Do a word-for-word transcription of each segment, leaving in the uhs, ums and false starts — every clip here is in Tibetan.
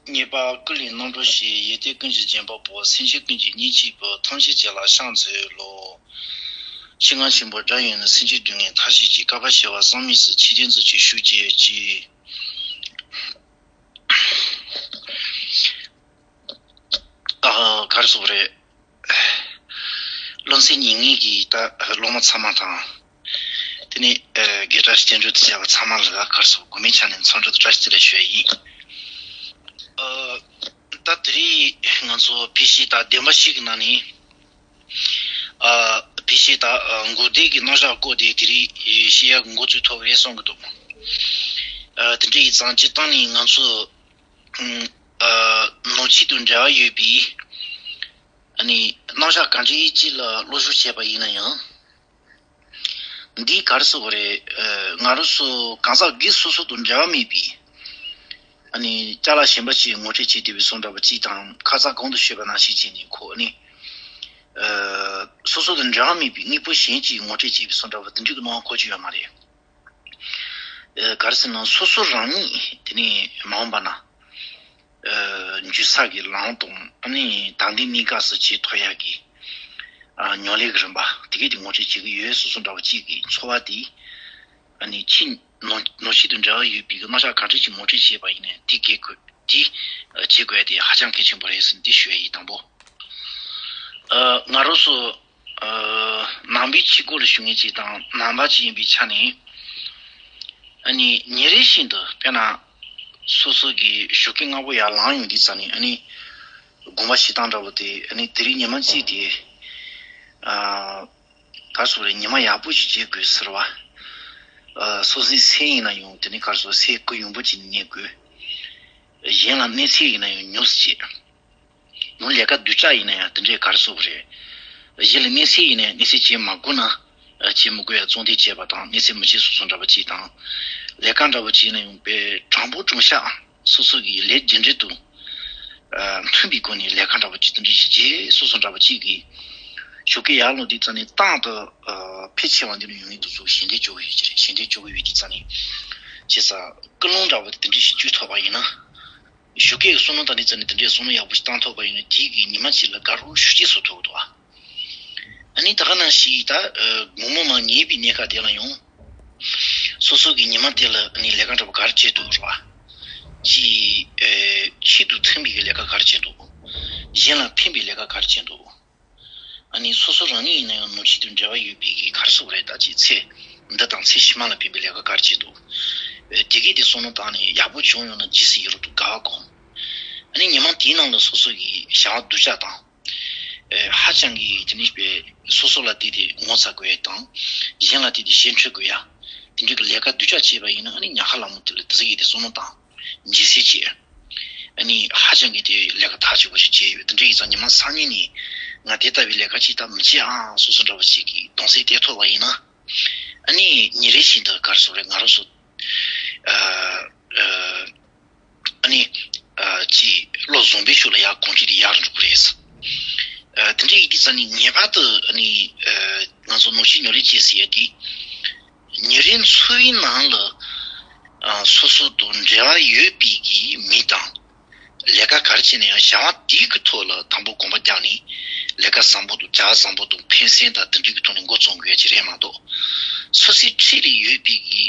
ཉེས་པ་ཀུན་ལས་རྣམ་གྲོལ་ཞིང་། ཡོན་ཏན་ཀུན་གྱི་རྒྱན་དཔའ་བོ། སེམས་ཅན་ཀུན་གྱི་གཉེན་གཅིག་པུ། ཐམས་ཅད་ཀྱི་ལ་ཕྱག་འཚལ་ལོ། ཞིང་རྔ་ཆེན་པོ་སྒྲ་ཡང་ནི། སེམས་ཅན་སྡུག་བསྔལ་མཐའ་བཞི་སྤྱད། བསྐལ་པ་བྱེ་བ་བསམ་མི་སྲིད། ཆོས་སྡེ་འཛིན་ཅིང་ཞུགས་བྱེད་ཅིང་། ཨ། ག་རེ་ཟེར་དགོས་རེད། སློབ་ཚན་ཉེར་ལྔའི་གི་ད་སློབ་མ་ཚང་མ་དང་། དེ་ནས་ཨ་དགེ་བཀྲ་ཤིས་རྟེན་འབྲེལ་དུ་བྱས་པ་ཚང་མ་ལ་ག་རེ་ཟེར། དགོས་མེད་ཆ་ནས་འཚམས་འདྲི་དང་བཀྲ་ཤིས་བདེ་ལེགས་ཞུ་ཡ་ཡིན། ཨ། ད་དེ་རིང་ང་ཚོ་ཕལ་ཆེར་ད་བདེན་པ་བཞི་གི་ནང་ནས། ཨ། ཕལ་ཆེར་ད་ཨ་འགོག་བདེན་གྱི་རྣམ་གཞག་སྐོར་དེ་དེ་རིང་བཤད་ཡ་གི་འགོ་ཚུགས་ཐུབ་རེད་བསམ་གྱི་འདུག་ཨ། དེ་འདྲ་ཡིན་ཙང་སྤྱིར་བཏང་ནས་ང་ཚོ་ཨ་ནང་ཆོས་དང་འབྲེལ་བ་ཡོད་པའི་ཨ་ནི་རྣམ་གཞག་གང་འདྲ་ཅིག་ལ་སློབ་སྦྱོང་བྱས་པ་ཡིན་ན་ཡང་། འདི་ག་རེ་ཟེར་དགོས་རེད། ཨ། ང་རང་ཚོ་གང་ཟག་སྒེར་སོ་སོ་དང་འབྲེལ་བ་མེད་པའི་ཨ་ནི་ཅ་ལག་གཞན་པ་ཞིག་ངོ་སྤྲོད་བྱེད་བསྡད་པའི་བཟོ་འདྲ་པོ་ཅིག་དང་། ཁ་སང་གོང་དུ་ཞུས་པ་ནང་བཞིན་བྱས་ནས་ཁོ་ཨ་ནི་ཨ་སོ་སོ་དང་འབྲེལ་བ་མེད་པའི་དངོས་པོ་གཞན་གྱིས་ངོ་སྤྲོད་བྱས་པའི་བཟོ་འདྲ་པོ་དེ་འདྲ་གི་སྣང་བ་འཁོར་རྒྱུ་ཡོད་མ་རེད། ཨ། ག་རེ་ཟེར་ན་སོ་སོ་རང་ཉིད་དེ་ནས་མ་འོངས་པ་ན་ཨ་འཇུག་ས་གི་ལམ་དང་ཨ་ནི་ད་ལྟའི་གནས་སྐབས་སུ་བྱེད་ཐུབ་ཡག་གི་ཨ་ཉམས་ལེན་གྱི་རིམ་པ་དེ་གས་དེ་ངོ་སྤྲོད་བྱེད་ཀྱི་ཡོད། སོ་སོ་འདྲ་བོ་གཅིག་གི་འཚོ་བ་དེ་ཨ་ནི་ཕྱི་ནང་ནང་ཆོས་དང་འབྲེལ་བ་ཡོད་པའི་གི་རྣམ་གཞག་གང་འདྲ་ཞིག་ངོ་སྤྲོད་བྱས་པ་ཡིན་ན་དེ་གས་དགོས། དེ་ཨ་བྱེད་དགོས་དེ་ཧ་ཅང་གལ་ཆེན་པོ་རེད་ཟེར་ནས་དེ་ཞུ་ཡ་ཡིན། དང་པོ། ཨ། ང་རང་ཚོ་ཨ་ནང་པའི་ཆོས་སྐོར་ལ་ཞུགས་མཁན་ཅིག་དང་ནང་པ་ཅིག་ཡིན་པའི་ཆ་ནས། ཨ་ནི་ཉིན་རེ་བཞིན་དུ་དཔེར་ན་སོ་སོ་གི་ཞོགས་ཀས་སྔ་པོ་ཡར་ལངས་ཡོང་དུས་ཙམ་ནས་ཨ་ནི་དགོངས་པ་བཞེས་སྟངས་འདྲ་པོ་དེ་ཨ་ནི་དེ་རིང་ཉི་མ་གཅིག་དེ་ཨ་ག་རེ་ཟེར་དགོས་རེད། ཉི་མ་ཡག་པོ་ཞིག་བྱེད་དགོས་ཟེར་བ། ཨ། སོ་སོའི་སེམས་ཡིན་ན་ཡང་དེ་ནི་ག་རེ་ཟེར། སེམས་ཁུར་ཡོང་པོ་བྱས་ནས་གནས་དགོས། གཞན་ལ་གནོད་འཚེ་ཡིན་ན་ཡང་ཉུང་ཙམ་བྱེད། ཡང་ལས་ཀ་སྡུག་ཅག་ཡིན་ན་ཡང་དེ་འདྲའི་ག་རེ་ཟེར་དགོས་རེད། གཞན་ལ་གནོད་འཚེ་ཡིན་ན་ཡང་གནོད་འཚེ་བྱེད་མ་དགོས་ན། ཨ། བྱེད་མི་དགོས་ཡ་གཙང་སྦྲ་བྱས་པ་དང་གནོད་འཚེ་མི་བྱེད་སོ་སོ་འདྲ་པོ་ཅིག་དང་། ལས་ཀ་འདྲ་པོ་བྱས་ན་ཡང་དཔེ་དྲང་པོ་དྲང་བཞག་སོ་སོ་གི་ལས་རྒྱུ་འབྲས་དང་ཨ་མཐུན་པའི་སྒོ་ནས་ལས་ཀ་འདྲ་པོ་ཅིག་དེ་འདྲ་ཞིག་བྱས། སོ་སོ་འདྲ་པོ་ཅིག་གིས་ཞོགས་ཀས་ཡར་ལངས་དུས་ཙམ་ནས་རྟག་ཏུ་ཨ་ཕལ་ཆེ་བ་འདི་ནས་ཡོང་གི་འདུག་ཚུལ་ཞལ་འདེབས་བཅོལ་གི་ཡོད་ཀྱི་རེད། ཞལ་འདེབས་བཅོལ་གི་ཡོད་དུས་ཙམ་ནས་བྱས་ཙང་ཀུན་སློང་འདྲ་པོ་དེ་འདྲ་ཞིག་བཅོས་ཐུབ་པ་ཡིན་ན། ཞོགས་ཀས་ཀྱི་བསམ་བློ་བཏང་དུས་ཙམ་ནས་དེ་འདྲའི་བསམ་བློ་ཡག་པོ་ཞིག་བཏང་ཐུབ་པ་ཡིན་ན་དེ་གིས་ཉི་མ་གཅིག་ལ་དགའ་རབ་ཤུགས་ཆེ་བཟོ་ཐུབ་ཀྱི་འདུག་ཨ། ཨ་ནི་ད་ག་ནང་བཞིན་ད་ཨ་དགོང་མོ་མར་ཉལ་བའི་གནས་སྐབས་དེ་ལ་ཡང་། སོ་སོ་གི་ཉི་མ་དེ་ལ་ཨ་ནི་ལས་ཀ་འདྲ་པོ་ག་རེ་བྱས་འདུག་རེད་བ། ཅིག་ཨ་ཆེད་དུ་ཐོན་པའི་གི་ལས་ཀ་ག་རེ་བྱས་འདུག་གཞན་ལ་ཕན་པའི་ལས་ཀ་ག་རེ་བྱས་འདུག་ཨ་ནི་སོ་སོ་རང་ཉིད་ཡིན་ན་ཡང་ནང་ཆོས་དང་འབྲེལ་བ་ཡོད་པའི་གི་ག་རེ་ཟེར་དགོས་རེད། ད་ཅིག་ཚེ་འདི་དང་ཚེ་ཕྱི་མ་ལ་ཕན་པའི་ལས་ཀ་ག་རེ་བྱས་འདུག་ཨ་དེ་གས་དེ་བསམ་བློ་བཏང་ནས་ཡག་པོ་བྱུང་ཡོང་ན་ཇི་སྲིད་ཡིན་རུང་དུ་དགའ་བ་སྒོམ། ཨ་ནི་ཉི་མ་དེའི་ནང་ལ་སོ་སོ་གི་བྱ་བ་སྡུག་ཅག་དང་། ཨེ་ཧ་ཅང་གི་དེ་ནི་པའི་སོ་སོ་ལ་བལྟས་ཏེ་ངོ་ཚ་དགོས་ཡ་དང་། གཞན་ལ་བལྟས་ཏེ་ཞེ་འཁྲུལ་དགོས་ཡ། དེ་འདྲའི་གི་ལས་ཀ་སྡུག་ཅག་བྱས་པ་ཡིན་ན་ཨ་ནི་ཉག་ཁ་ལ་མོ་དེ་ལ་དེ་ཟིག་ཡིན་ཏེ་བསམ་བློ་བཏང་། འཇིགས་སེལ་བྱས། ཨ་ནི་ཧ་ཅང་གི་དེ་ལས་ཀ་ཐག་ཆོད་པོ་ཞིག་བྱས་ཡོད། དེ་འདྲ་ཡིན་ཙང་ཉི་མ་སང་ཉིན་ནས་ང་དེ་ལྟ་བུའི་ལས་ཀ་ཅིག་ད་མི་བྱེད་ཨང་སོ་སོ་འདྲ་བ་ཞིག་གི་གདོང་སེམས་དེ་ཐོབ་པ་ཡིན་ན། ཨ་ནི་ཉིན་རེ་བཞིན་དུ་ག་རེ་ཟེར་དགོས་རེད། ང་རང་ཚོ་ཨ་ཨ་ཨ་ནི་ཨ་ཅིག་བློ་བཟང་པོའི་ཕྱོགས་ལ་ཡར་གོམས་གཤིས་དེ་ཡར་འགྲོ་གི་རེད། ཨ་དེ་འདྲ་ཡིན་དུས་ཙང་ནི་ངེས་པར་དུ་ཨ་ནི་ཨ་ང་ཚོ་ནང་ཆོས་ཉམས་ལེན་བྱེད་ཟེར་ཡ་དེ་ཉིན་རེའི་འཚོ་བའི་ནང་ལ་ཨ་སོ་སོ་དང་འབྲེལ་བ་ཡོད་པའི་གི་མི་དང་། ལས་ཀ་ག་རེ་བྱས་ན་ཡང་བྱ་བ་དེའི་གི་ཐོག་ལ་དང་པོ་གོམ་པ་རྒྱག་ནས་ལས་ཀ་བཟང་པོ་དང་བྱ་བ་བཟང་པོ་དང་ཕན་སེམས་དང་དེ་འདྲའི་གི་ཐོག་ནས་འགོ་རྩོམ་དགོས་ཡ་ཅིག་རེད་མ་གཏོགས། སོ་སོའི་འཁྲིས་ལ་ཡོད་པའི་གི་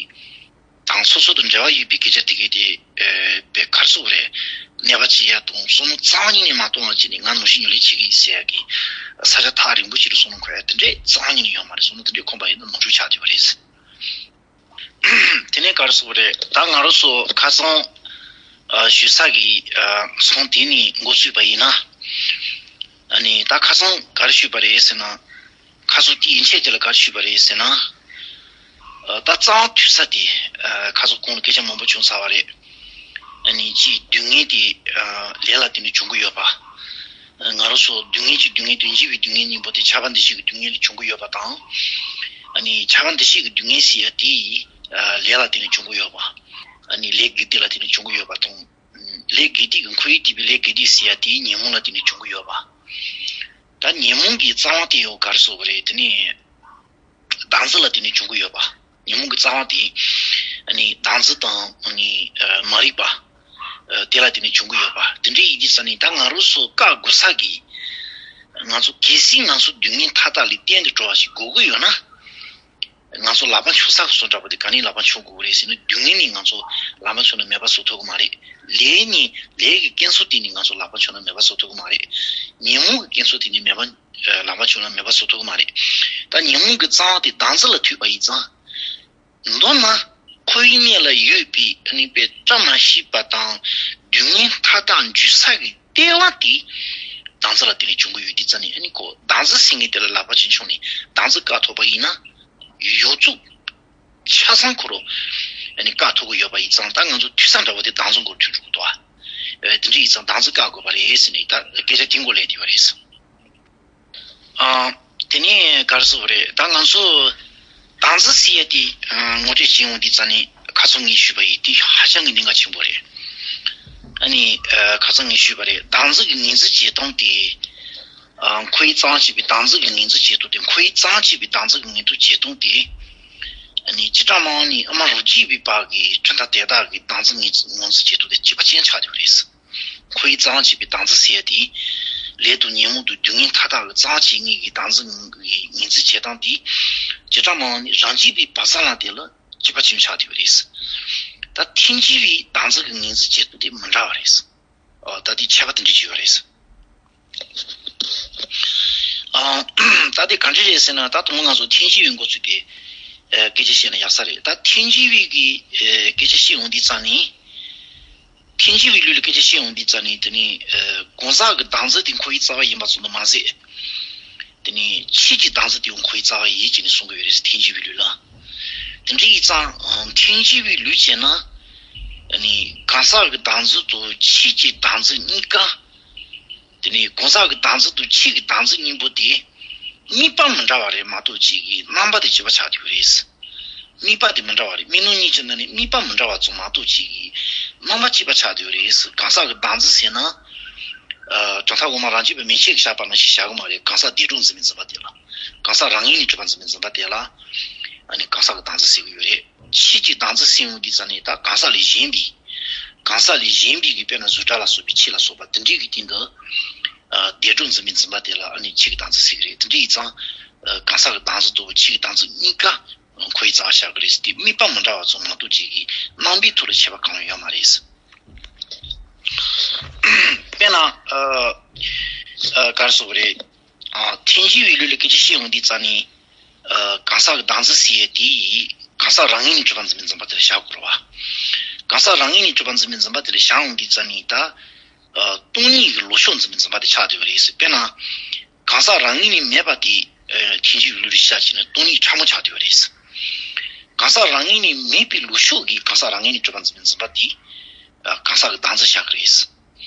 དང་སོ་སོ་དང་འབྲེལ་བ་ཡོད་པའི་སྐད་ཆ་དེ་གས་དེ་ཨེ་དཔེ་ག་རེ་ཟེར་དགོས་རེད། གནས་པ་བྱེད་ཡ་དང་བསམ་བློ་རྩ་བ་ཉིད་ནས་མ་གཏོང་བ་བྱས་ནས་ང་ནང་ཆོས་ཉམས་ལེན་བྱེད་ཀྱི་ཡིན་ཟེར་ཡ་གི་ས་ཆ་ཐག་རིང་པོ་ཞིག་ཏུ་བསམ་བློ་འཁོར་ཡ་དེ་འདྲས་རྩ་བ་ཉིད་ནས་ཡོད་མ་རེད། བསམ་བློ་དེ་འདྲས་འཁོར་བ་ཡིན་ན་ནོར་འཁྲུལ་ཆགས་བསྡད་པ་རེད། དེ་ནས་ག་རེ་ཟེར་དགོས་རེད། ད་ང་རང་ཚོ་ཁ་སང་ཨ་ཞུ་ས་གི་ཨ་ཚོང་དེ་ནས་འགོ་ཚུགས་པ་ཡིན་ན། ཨ་ནི་ད་ཁ་སང་ག་རེ་ཞུས་པ་རེད་ཟེར་ན། ཁ་སང་དེ་ཡན་ཆད་དེ་ལ་ག་རེ་ཞུས་པ་རེད་ཟེར་ན། ཨ་ད་རྩ་བ་མཐུད་ས་དེ་ཨ་ཁ་སང་གོང་ལ་སྐད་ཆ་མང་པོ་བྱུང་ཚར་བ་རེད། ཨ་ནི་གཅིག་སྡུག་བསྔལ་དེ་ཨ་ལས་ལ་བརྟེན་ནས་བྱུང་གི་ཡོད་པ། ང་རང་ཚོ་སྡུག་བསྔལ་གྱི་སྡུག་བསྔལ་དང་འཇིགས་པའི་སྡུག་བསྔལ་གཉིས་པོ་དེ་ཆགས་པ་འདུ་ཤེས་ཀྱི་སྡུག་བསྔལ་ལས་བྱུང་གི་ཡོད་པ་དང་། ཨ་ནི་ཆགས་པ་འདུ་ཤེས་ཀྱི་སྡུག་བསྔལ་ཟེར་ཡ་དེ་ཡིས་ལས་ལ་བརྟེན་ནས་བྱུང་གི་ཡོད་པ། ཨ་ནི་ལས་དགེ་སྡིག་ལ་བརྟེན་ནས་བྱུང་གི་ཡོད་པ་དང་། ལས་དགེ་སྡིག་གི་འཁོར་བའི་སྡིག་པའི་ལས་དགེ་སྡིག་ཟེར་ཡ་དེ་ཉོན་མོངས་ལ་བརྟེན་ནས་བྱུང་གི་ཡོད་པ། ད་ཉོན་མོངས་ཀྱི་རྩ་བ་དེ་ཡང་ག་རེ་ཟེར་དགོས་རེད། དེ་ནི་བདག་འཛིན་ལ་བརྟེན་ནས་བྱུང་གི་ཡོད་པ། ཉོན་མོངས་ཀྱི་རྩ་བ་དེ་ཨ་ནི་བདག་འཛིན་དང་ཨ་ནི་ཨ་མ་རིག་པ། ཨ་ དེ་ལ་དེ་ནས་བྱུང་གི་ཡོད་པ། དེ་འདྲའི་ཡིན་དུས་ཙ་ནས་ད་ང་རང་ཚོ་བཀག་དགོས་ས་གི། ང་ཚོ་གལ་སྲིད་ང་ཚོ་སྡུག་བསྔལ་མཐའ་དག་ལས་གཏན་དུ་གྲོལ་བ་ཞིག་དགོས་ཀྱི་ཡོད་ན། ང་ཚོ་ལག་པ་འཆང་ས་གི་བཟོ་འདྲ་པོ་དེ་ག་ནས་ལག་པ་འཆང་དགོས་ཀྱི་རེད་ཟེར་ན། སྡུག་བསྔལ་ནི་ང་ཚོ་ལག་པ་འཆང་ན་མེད་པ་བཟོ་ཐུབ་ཀྱི་མ་རེད། ལས་ནི་ལས་ཀྱི་རྐྱེན་ཚོ་དེ་ནི་ང་ཚོ་ལག་པ་འཆང་ན་མེད་པ་བཟོ་ཐུབ་ཀྱི་མ་རེད། ཉོན་མོངས་ཀྱི་རྐྱེན་ཚོ་དེ་ནི་མེད་པ། ལག་པ་འཆང་ན་མེད་པ་བཟོ་ཐུབ་ཀྱི་མ་རེད། ད་ཉོན་མོངས་ཀྱི་རྩ་བ་དེ་བདག་འཛིན་ལ་ཐུག་པ་ཡིན་ཙང་། མདོར་ན། འཁོར་བའི་གནས་ལ་ཡོད་པའི་ཨ་ནི་པའི་བཀྲ་མ་ཤིས་པ་དང་སྡུག་བསྔལ་མཐའ་དག་འཇུ་ས་གི་ལྟེ་བ་དེ་བདག་འཛིན་ལ་དེ་ནས་བྱུང་གི་ཡོད་དུས་ཙ་ནས། ཨ་ནི་ཁོ་བདག་འཛིན་ཟེར་མཁན་དེ་ལ་ལག་པ་ཅིག་འཆང་ནས་བདག་འཛིན་བཀག་ཐུབ་པ་ཡིན་ན། ཡོངས་རྫོགས་ཆ་ཚང་ཁོ་རང་ཨ་ནི་བཀག་ཐུབ་ཀྱི་ཡོད་པ་ཡིན་ཙང་། ད་ང་ཚོ་ཐོས་བསམ་འདྲ་བོ་དེ་བདག་འཛིན་སྐོར་ཐོན་འགྲོ་གི་འདུག་ཨ། དེ་འདྲ་ཡིན་ཙང་བདག་འཛིན་བཀག་དགོས་པ་རེད་ཟེར་ནས་ད་སྐད་ཆ་དེ་མགོ་ལས་དེ་བ་རེད། ཨ། དེ་ནས་ག་རེ་ཟེར་དགོས་རེད། ད་ང་ཚོ་བདག་འཛིན་ཟེར་ཡ་དེ་ཨ་ངོ་སྤྲོད་བྱེད་ཡོང་དུས་ཙ་ནས་ཁ་སང་ངས་ཞུས་པ་ཡིན། དེ་ཧ་ཅང་གི་གནད་འགག་ཆེན་པོ་རེད། ཨ་ནི་ཨ་ཁ་སང་ངས་ཞུས་པ་རེད། བདག་འཛིན་གྱི་ངོས་འཛིན་བྱེད་སྟངས་དེ། ཨ་འཁོར་བའི་རྩ་བ་བྱས་པའི་བདག་འཛིན་གྱི་ངོས་འཛིན་བྱེད་སྟངས་དེ། འཁོར་བའི་རྩ་བ་བྱས་པའི་བདག་འཛིན་གྱི་ངོས་འཛིན་བྱེད་སྟངས་དེ། ཨ་ནི་བྱེ་བྲག་སྨྲ་བ་ནི་ཨ་མ་རོ་རྒྱས་པའི་བར་གྱི་གྲུབ་མཐའ་དེ་དག་གི་བདག་འཛིན་ངོས་ངོས་འཛིན་བྱེད་སྟངས་དེ་གཅིག་པ་ཅན་ཆགས་བསྡད་པ་རེད། འཁོར་བའི་རྩ་བ་བྱས་པའི་བདག་འཛིན་ཟེར་ཡ་དེ། ལས་དང་ཉོན་མོངས་དང་སྡུག་བསྔལ་མཐའ་དག་གི་རྩ་བ་བྱེད་མཁན་གྱི་བདག་འཛིན་གྱི་ངོས་འཛིན་བྱེད་སྟངས་དེ། བྱེ་བྲག་སྨྲ་བ་ནི་རང་རྒྱས་པའི་བག་ཆགས་ལ་དེ་ལ་གཅིག་པ་ཅན་ཆགས་བསྡད་པ་རེད། ད་ཐལ་འགྱུར་བའི་བདག་འཛིན་གྱི་ངོས་འཛིན་བྱེད་སྟངས་དེ་མི་འདྲ་བ་རེད། ཨ་ད་དེ་ཁྱད་པར་དེ་འདྲ་ཅིག་ཡོད་རེད། ཨ་ད་དེ་ག་འདྲ་རེད་ཟེར་ན། ད་དུང་ང་ཚོ་ཐལ་འགྱུར་བའི་འགོ་ཚུགས་པའི་ཨ་སྐད་ཆ་བཤད་ན་ཡག་ས་རེད། ད་ཐལ་འགྱུར་བའི་གི་ཨ་སྐད་ཆ་བཤད་ཡོང་དུས་ཙ་ནས། ཐལ་འགྱུར་བའི་ལུགས་ལ་སྐད་ཆ་བཤད་ཡོང་དུས་ཙ་ནས། དེ་ནས་ཨ་གང་ཟག་གི་བདག་འཛིན་དེ་འཁོར་བའི་རྩ་བ་ཡིན་པ་ཙམ་དུ་མ་ཟད། དེ་ནས་ཆོས་ཀྱི་བདག་འཛིན་དེ་ཡང་འཁོར་བའི་རྩ་བ་ཡིན་ཅེས་ནས་གསུང་གི་ཡོད་རེད། ཐལ་འགྱུར་བའི་ལུགས་ལ། དེ་འདྲ་ཡིན་ཙང་ཨ་ཐལ་འགྱུར་བའི་ལུགས་བྱས་ན། ཨ་ནི་གང་ཟག་གི་བདག་འཛིན་དང་ཆོས་ཀྱི་བདག་འཛིན་གཉིས་ཀ། དེ་ནས་གང་ཟག་གི་བདག་འཛིན་དང་ཆོས་ཀྱི་བདག་འཛིན་གཉིས་པོ་དེ་དམིགས་པ་མི་འདྲ་བ་རེད་མ་གཏོགས། གཅིག་གི་རྣམ་པ་དེ་གཅིག་པ་ཆགས་བསྡད་ཡོད་རེད། དམིགས་པ་དེ་མི་འདྲ་བ་རེད། དམིགས་རྣམ་གཉིས་ཀྱི་ནང་ནས་དམིགས་པ་མི་འདྲ་བ་ཙམ་མ་གཏོགས། གཅིག་གི་རྣམ་པ་གཅིག་པ་ཆགས་བསྡད་ཡོད་རེད། གང་ཟག་གི་བདག་འཛིན་ཟེར་ན། ཨ་གྲུབ་མཐའ་དབུ་མ་རང་རྒྱུད་པ་མན་ཆད་ཀྱིས་བཞག་པ་ནང་བཞིན་བཞག་གི་མ་རེད། གང་ཟག་བདེན་གྲུབ་འཛིན་པའི་འཛིན་པ་དེ་ལ། གང་ཟག་རང་ངོས་ནས་གྲུབ་པ་འཛིན་པའི་འཛིན་པ་དེ་ལ། ཨ་ནི་གང་ཟག་གི་བདག་འཛིན་ཟེར་གྱི་ཡོད་རེད། ཆོས་ཀྱི་བདག་འཛིན་ཟེར་ཡོང་དུས་ཙ་ནས། ད་གང་ཟག་ལས་གཞན་པའི། གང་ཟག་ལས་གཞན་པའི་གི་དཔེར་ན་གཟུགས་སྒྲ་ལ་སོགས་པའི་ཆོས་ལ་སོགས་པ་དེ་འདྲའི་གི་སྟེང་དུ། ཨ་བདེན་གྲུབ་འཛིན་པའི་འཛིན་པ་དེ་ལ་ཨ་ནི་ཆོས་ཀྱི་བདག་འཛིན་ཟེར་གྱི་རེད། དེ་འདྲ་ཡིན་ཙང་། ཨ་གང་ཟག་གི་བདག་འཛིན་དང་ཆོས་ཀྱི་བདག་འཛིན་གཉིས་ཀ་འཁོར་བའི་རྩ་བ་ཆགས་ཀྱི་རེད། དེ་དམིགས་པ་མི་འདྲ་བ་ཙམ་མ་གཏོགས། གཅིག་གི་རྣམ་པའི་ཐོག་ལ་ཁྱད་པར་གང་ཡང་ཡོད་མ་རེད། དཔེར་ན་ཨ་ཨ་ག་རེ་ཟེར་དགོས་རེད། ཨ་ཐལ་འགྱུར་བའི་ལུགས་ལ་སྐད་ཆ་བཤད་ཡོང་དུས་ཙ་ནས། ཨ་གང་ཟག་གི་བདག་འཛིན་ཟེར་ཡས་དེ་ཡིས་གང་ཟག་རང་ངོས་ནས་གྲུབ་པ་འཛིན་པའི་འཛིན་པ་དེ་ལ་བཞག་དགོས་རེད་བ། གང་ཟག་རང་ངོས་ནས་གྲུབ་པ་འཛིན་པའི་འཛིན་པ་དེ་ལ་བཞག་ཡོང་དུས་ཙ་ནས། ད་ཨ་སྟོང་ཉིད་ཀྱི་ལོག་ཕྱོགས་འཛིན་པའི་འཛིན་པ་དེ་ཆགས་བསྡད་པ་རེད། དཔེར་ན། གང་ཟག་རང་ངོས་ནས་མེད་པ་དེ་ཨ་ཐལ་འགྱུར་བའི་ལུགས་ལ་བཞག་བྱས་ན་སྟོང་ཉིད་ཕྲ་མོ་ཆགས་བསྡད་པ་རེད། གང་ཟག་རང་ངོས་ནས་མེད་པའི་ལོག་ཕྱོགས་ཀྱི་གང་ཟག་རང་ངོས་ནས་གྲུབ་པ་འཛིན་པའི་འཛིན་པ་དེ་ཨ་གང་ཟག་གི་བདག་འཛིན་བཞག་གི་རེད།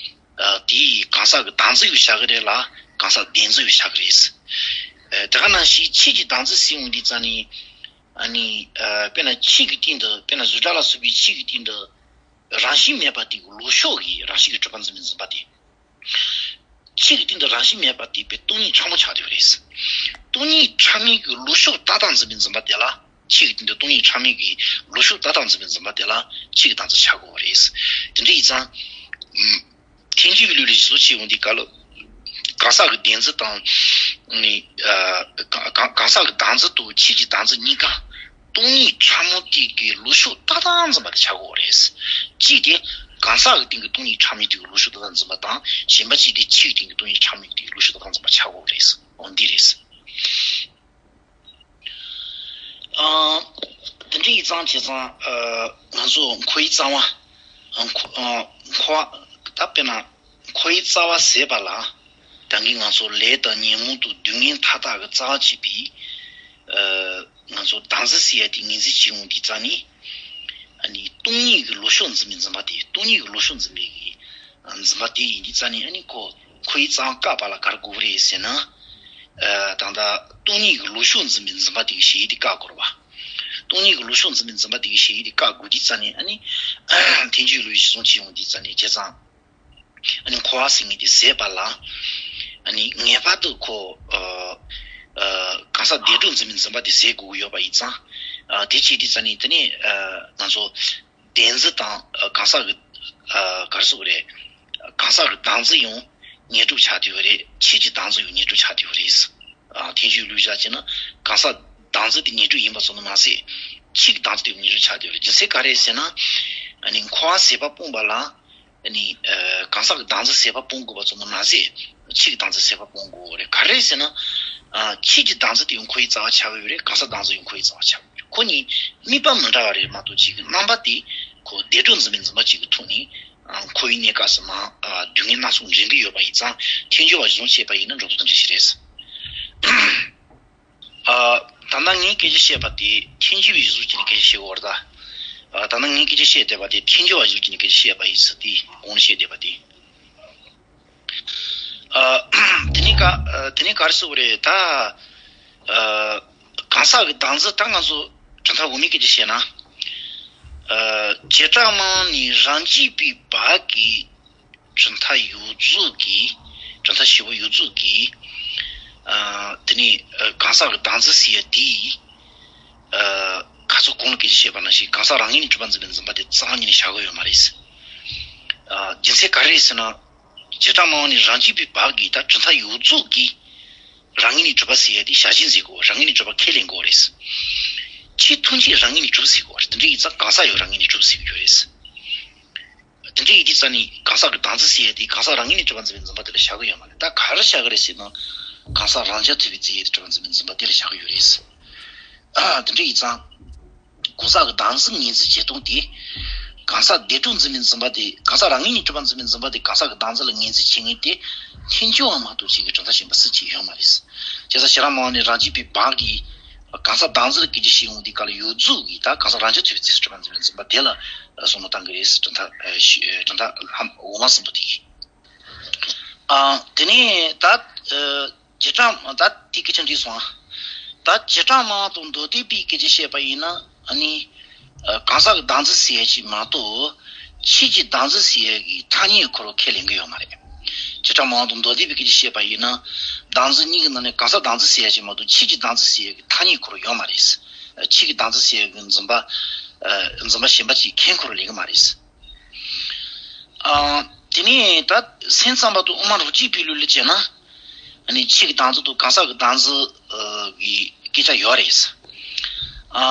ཨ་དེ་ཡིས་གང་ཟག་གི་བདག་འཛིན་ཡང་བཞག་གི་རེད་ལ། གང་ཟག་བདེན་འཛིན་ཡང་བཞག་གི་རེད། ཨ་དེ་ག་ནང་བཞིན་ཆོས་ཀྱི་བདག་འཛིན་ཟེར་ཡོང་དུས་ཙ་ནས། ཨ་ནི་ཨ་དཔེར་ན་ཆོས་ཀྱི་སྟེང་དུ། དཔེར་ན་གཟུགས་སྒྲ་ལ་སོགས་པའི་ཆོས་ཀྱི་སྟེང་དུ་རང་བཞིན་མེད་པ་དེ་གི་ལོག་ཕྱོགས་ཀྱི་རང་བཞིན་གྱིས་གྲུབ་པ་འཛིན་པའི་འཛིན་པ་དེ། ཆོས་ཀྱི་སྟེང་དུ་རང་བཞིན་མེད་པ་དེ་དཔེ་སྟོང་ཉིད་ཕྲ་མོ་ཆགས་བསྡད་པ་རེད། སྟོང་ཉིད་ཕྲ་མོའི་གི་ལོག་ཕྱོགས་ལྟ་སྟངས་འཛིན་པའི་འཛིན་པ་དེ་ལ། ཆོས་ཀྱི་སྟེང་དུ་སྟོང་ཉིད་ཕྲ་མོའི་གི་ལོག་ཕྱོགས་ལྟ་སྟངས་འཛིན་པའི་འཛིན་པ་དེ་ལ་ཆོས་ཀྱི་བདག་འཛིན་ཆགས་དགོས་པ་རེད། དེ་འདྲ་ཡིན་ཙང་། ཨུམ། ཐལ་འགྱུར་བའི་ལུགས་ལ་གཞི་བཟུང་བྱས་ཡོང་དུས་སྐབས་ལ། གང་ཟག་གི་བདེན་འཛིན་དང་། ནི་ཨ་གང་གང་གང་ཟག་གི་བདག་འཛིན་དང་ཆོས་ཀྱི་བདག་འཛིན་གཉིས་ཀ་སྟོང་ཉིད་ཕྲ་མོ་དེ་གི་ལོག་ཕྱོགས་ལྟ་སྟངས་འཛིན་པ་དེ་ཆགས་དགོས་པ་རེད། གཅིག་དེ་གང་ཟག་གི་སྟེང་གི་སྟོང་ཉིད་ཕྲ་མོ་དེ་གི་ལོག་ཕྱོགས་ལྟ་སྟངས་འཛིན་པ་དང་། གཞན་པ་གཅིག་དེ་ཆོས་ཀྱི་སྟེང་གི་སྟོང་ཉིད་ཕྲ་མོ་དེ་གི་ལོག་ཕྱོགས་ལྟ་སྟངས་འཛིན་པ་ཆགས་དགོས་པ་རེད། འོ་འདི་རེད། ཨ། དེ་འདྲ་ཡིན་ཙང་བྱས་ཙང་། ཨ། ང་ཚོ་འཁོར་བའི་རྩ་བ། ཨ། འཁོར། ཨ། འཁོར་བ། ད་དཔེར་ན། འཁོར་བའི་རྩ་བ་ཟད་པ་ལ། ད་གིན་ང་ཚོ་ལས་དང་ཉོན་མོངས་དང་སྡུག་བསྔལ་མཐའ་དག་གི་རྩ་བ་བྱས་པའི། ཨ། ང་ཚོ་བདག་འཛིན་ཟེར་ཡ་དེ་ངོས་འཛིན་བྱེད་ཡོང་དུས་ཙ་ནས། ཨ་ནི་སྟོང་ཉིད་ཀྱི་ལོག་ཕྱོགས་འཛིན་པའི་འཛིན་པ་དེ། སྟོང་ཉིད་ཀྱི་ལོག་ཕྱོགས་འཛིན་པའི་གི། འཛིན་པ་དེ་ཡིན་དུས་ཙ་ནས། ཨ་ནི་ཁོ་འཁོར་བའི་རྩ་བ་བཀག་པ་ལ་ག་རེ་དགོས་ཀྱི་རེད་ཟེར་ན། ཨ། ད་ལྟ་སྟོང་ཉིད་ཀྱི་ལོག་ཕྱོགས་འཛིན་པའི་འཛིན་པ་དེ་གི་གཞལ་ཡས་དེ་བཀག་དགོས་རེད་བ། སྟོང་ཉིད་ཀྱི་ལོག་ཕྱོགས་འཛིན་པའི་འཛིན་པ་དེ་གི་གཞལ་ཡས་དེ་བཀག་དགོས་དུས་ཙ་ནས། ཨ་ནི་ཐལ་འགྱུར་ལུགས་གཞི་བཟུང་བྱས་ཡོང་དུས་ཙ་ནས། བྱས་ཙང་། ཨ་ནི་འཁོར་བ་ཟེར་མཁན་དེ་ཟད་པ་ལ། ཨ་ནི་ངེས་པར་དུ་ཁོ། ཨ། ཨ། གང་ཟག་བདེན་གྲུབ་འཛིན་པའི་འཛིན་པ་དེ་ཟད་དགོས་ཀྱི་ཡོད་པ་ཡིན་ཙང་། ཨ། དེ་བྱས་དུས་ཙ་ནས་དེ་ནས། ཨ། ང་ཚོ་བདེན་འཛིན་དང་། ཨ། གང་ཟག་གི་ ཨ་ག་རེ་ཟེར་དགོས་རེད། གང་ཟག་གི་བདག་འཛིན་ཡང་ཉེར་དྲུག་ཆགས་བསྡད་ཡོད་རེད། ཆོས་ཀྱི་བདག་འཛིན་ཡང་ཉེར་དྲུག་ཆགས་བསྡད་ཡོད་རེད། ཨ་ཐལ་འགྱུར་ལུགས་བཞག་བྱས་ན་གང་ཟག་བདག་འཛིན་དེ་ཉེར་དྲུག་ཡིན་པ་ཙམ་དུ་མ་ཟད། ཆོས་ཀྱི་བདག་འཛིན་དེ་ཉེར་དྲུག་ཆགས་བསྡད་ཡོད་རེད། རྒྱུ་མཚན་ག་རེ་ཟེར་ན། ཨ་ནི་འཁོར་བ་ཟད་པ་སྤོང་བ་ལ། ཨ་ནི་ཨ་གང་ཟག་གི་བདག་འཛིན་ཟད་པ་སྤོང་དགོས་པ་ཙམ་དུ་མ་ཟད། ཆོས་ཀྱི་བདག་འཛིན་ཟད་པ་སྤོང་དགོས་རེད། ག་རེ་ཟེར་ན། ཨ་ཆོས་ཀྱི་བདག་འཛིན་དེ་ཡང་འཁོར་བའི་རྩ་བ་ཆགས་ཀྱི་ཡོད་རེད། གང་ཟག་བདག་འཛིན་ཡང་འཁོར་བའི་རྩ་བ་ཆགས་ཀྱི་ཡོད་རེད། ཁོ་གཉིས་དམིགས་པ་མི་འདྲ་བ་རེད་མ་གཏོགས། གཅིག་གི་རྣམ་པ་དེ་ཁོ་བདེ་གྲོལ་འཛིན་པའི་འཛིན་པ་གཅིག་གི་ཐོག་ནས། ཨ་འཁོར་བའི་གནས་སྐབས་སུ་མ་ཨ་སྡུག་བསྔལ་སྣ་ཚོགས་འདྲེན་གྱི་ཡོད་པ་ཡིན་ཙང་། ཐལ་འགྱུར་བ་གཞི་བཟུང་བྱས་པ་ཡིན་ན་འགྲོ་ལྡོག་དང་འབྲེལ་ཞིག་རེད། ཨ་ད་ལྟ་ངས་སྐད་ཆ་བཤད་པ་དེ་ཐལ་འགྱུར་བའི་གཞི་བཟུང་བྱས་ནས་སྐད་ཆ་བཤད་ཡོད་རེད་ད། ཨ་ད་ལྟ་ངས་སྐད་ཆ་བཤད་བསྡད་པ་དེ་ཐལ་འགྱུར་བ་གཞི་བཟུང་བྱས་ནས་སྐད་ཆ་བཤད་པ་ཡིན་ཟེར་དེ་གོང་ནས་བཤད་བསྡད་པ་དེ། ཨ་དེ་ནས་ག་ཨ་དེ་ནས་ག་རེ་ཟེར་དགོས་རེད་ད། ཨ་གང་ཟག་གི་བདག་འཛིན། ད་ང་ཚོ་གྲུབ་མཐའ་འོག་མའི་སྐད་ཆ་བཤད་ན། ཨ་བྱེ་བྲག་སྨྲ་བ་ནི་རང་རྒྱུད་པའི་བག་གིས། གྲུབ་མཐའ་ཡོངས་རྫོགས་ཀྱི། གྲུབ་མཐའ་བཞི་པོ་ཡོངས་རྫོགས་ཀྱི། ཨ་དེ་ནས་ཨ་གང་ཟག་གི་བདག་འཛིན་ཟེར་ཡ་དེ། ཨ་ཁ་སང་གོང་ལ་སྐད་ཆ་བཤད་པ་ནང་བཞིན་གང་ཟག་རང་ངོས་ནས་གྲུབ་པར་འཛིན་པའི་འཛིན་པ་དེ་རྩ་བ་ཉིད་ནས་བཞག་གི་ཡོད་མ་རེད། ཨ་རྒྱུ་མཚན་ག་རེ་རེད་ཟེར་ན། བྱེ་བྲག་སྨྲ་བ་ནི་རང་རྒྱུད་པའི་བག་གིས། ད་གྲུབ་མཐའ་ཡོངས་རྫོགས་ཀྱིས་རང་ངོས་ནས་གྲུབ་པ་ཟེར་ཡ་དེ་ཞལ་བཞེས་མཛད་དགོས། རང་ངོས་ནས་གྲུབ་པ་ཁས་ལེན་དགོས་རེད། ཆོས་ཐམས་ཅད་རང་ངོས་ནས་གྲུབ་ཟེར་དགོས་རེད། དེ་འདྲ་ཡིན་ཙང་གང་ཟག་ཡང་རང་ངོས་ནས་གྲུབ་ཟེར་གྱི་ཡོད་རེད། དེ་འདྲ་ཡིན་དུས་ཙང་ནི་གང་ཟག་གི་བདག་འཛིན་ཟེར་ཡ་དེ་གང་ཟག་རང་ངོས་ནས་གྲུབ་པར་འཛིན་པའི་འཛིན་པ་དེ་ལ་བཞག་གི་ཡོད་མ་རེད། ད་ག་རེ་བཞག་གི་རེད་ཟེར་ན། གང་ཟག་རང་རྐྱ་ཐུབ་པའི་རྫས་ཡོད་དེ་གྲུབ་པར་འཛིན་པའི་འཛིན་པ་དེ་ལ་བཞག་གི་ཡོད་རེད། ཨ་དེ་འདྲ་ཡིན་ཙང་། གང་ཟག་གི་བདག་འཛིན་ངོས་འཛིན་བྱེད་སྟངས་དེ། གང་ཟག་བདེ་གྲོལ་འཛིན་པའི་འཛིན་པ་དེ། གང་ཟག་རང་ངོས་ནས་གྲུབ་པར་འཛིན་པའི་འཛིན་པ་དེ་གང་ཟག་གི་བདག་འཛིན་ལ་ངོས་འཛིན་བྱེད་མཁན་དེ། ཐལ་འགྱུར་བ་མ་གཏོགས་གཅིག་གི་གྲུབ་མཐའ་གཞན་པ་སུ་གཅིག་ཡོད་མ་རེད། བྱས་ཙང་བྱེ་བྲག་སྨྲ་བ་ནི་རང་རྒྱུད་པའི་བག་གིས། གང་ཟག་བདག་འཛིན་ལ་སྐད་ཆ་བཤད་ཡོང་དུས་སྐབས་ལ་ཡོངས་རྫོགས་ཀྱིས་ད་གང་ཟག་རང་རྐྱ་ཐུབ་པའི་རྫས་སུ་གྲུབ་པར་འཛིན་པའི་འཛིན་པ་དེ་ལ་བསམ་བློ་བཏང་གི་རེད། གྲུབ་མཐའ་ཨ་ཞུ་ཨ་གྲུབ་མཐའ་ལམ་འོག་མ་གསུམ་པོ་དེ་ཡིན། ཨ་དེ་ནས་ད་ཨ་བྱེ་བྲག་ད་དེ་སྐད་ཆ་འགྲིག་སོང་ཨ། ད་བྱེ་བྲག་སྨྲ་བ་དང་མདོ་སྡེ་པའི་སྐད་ཆ་བཤད་པ་ཡིན་ན། ཨ་ནི་ཨ་གང་ཟག་གི་བདག་འཛིན་ཟེར་ཡ་ཅིག་མ་གཏོགས། ཆོས་ཀྱི་བདག་འཛིན་ཟེར་ཡ་གི་ཐ་སྙད་ཁོ་རང་ཁས་ལེན་གི་ཡོད་མ་རེད། བྱེ་བྲག་སྨྲ་བ་དང་མདོ་སྡེ་པའི་སྐད་ཆ་བཤད་པ་ཡིན་ན། བདག་འཛིན་གཉིས་ཀྱི་ནང་ནས་གང་ཟག་བདག་འཛིན་ཟེར་ཡ་ཅིག་མ་གཏོགས་ཆོས་ཀྱི་བདག་འཛིན་ཟེར་ཡ་གི་ཐ་སྙད་ཁོ་རང་ཡོད་མ་རེད། ཨ་ཆོས་ཀྱི་བདག་འཛིན་ཟེར་ཡ་གི་འཛིན་པ། ཨ་འཛིན་པ་གཞན་པ་ཅིག་ཁས་ཁོ་རང་ལེན་གི་མ་རེད། ཨ་དེ་ནས་ད་སེམས་ཙམ་པ་དང་དབུ་མ་རང་རྒྱུད་པའི་ལུགས་ལ་བྱས་ན། ཨ་ནི་ཆོས་ཀྱི་བདག་འཛིན་དང་གང་ཟག་གི་བདག་འཛིན་ཨ་གི་སྐད་ཆ་ཡོད་རེད། ཨ་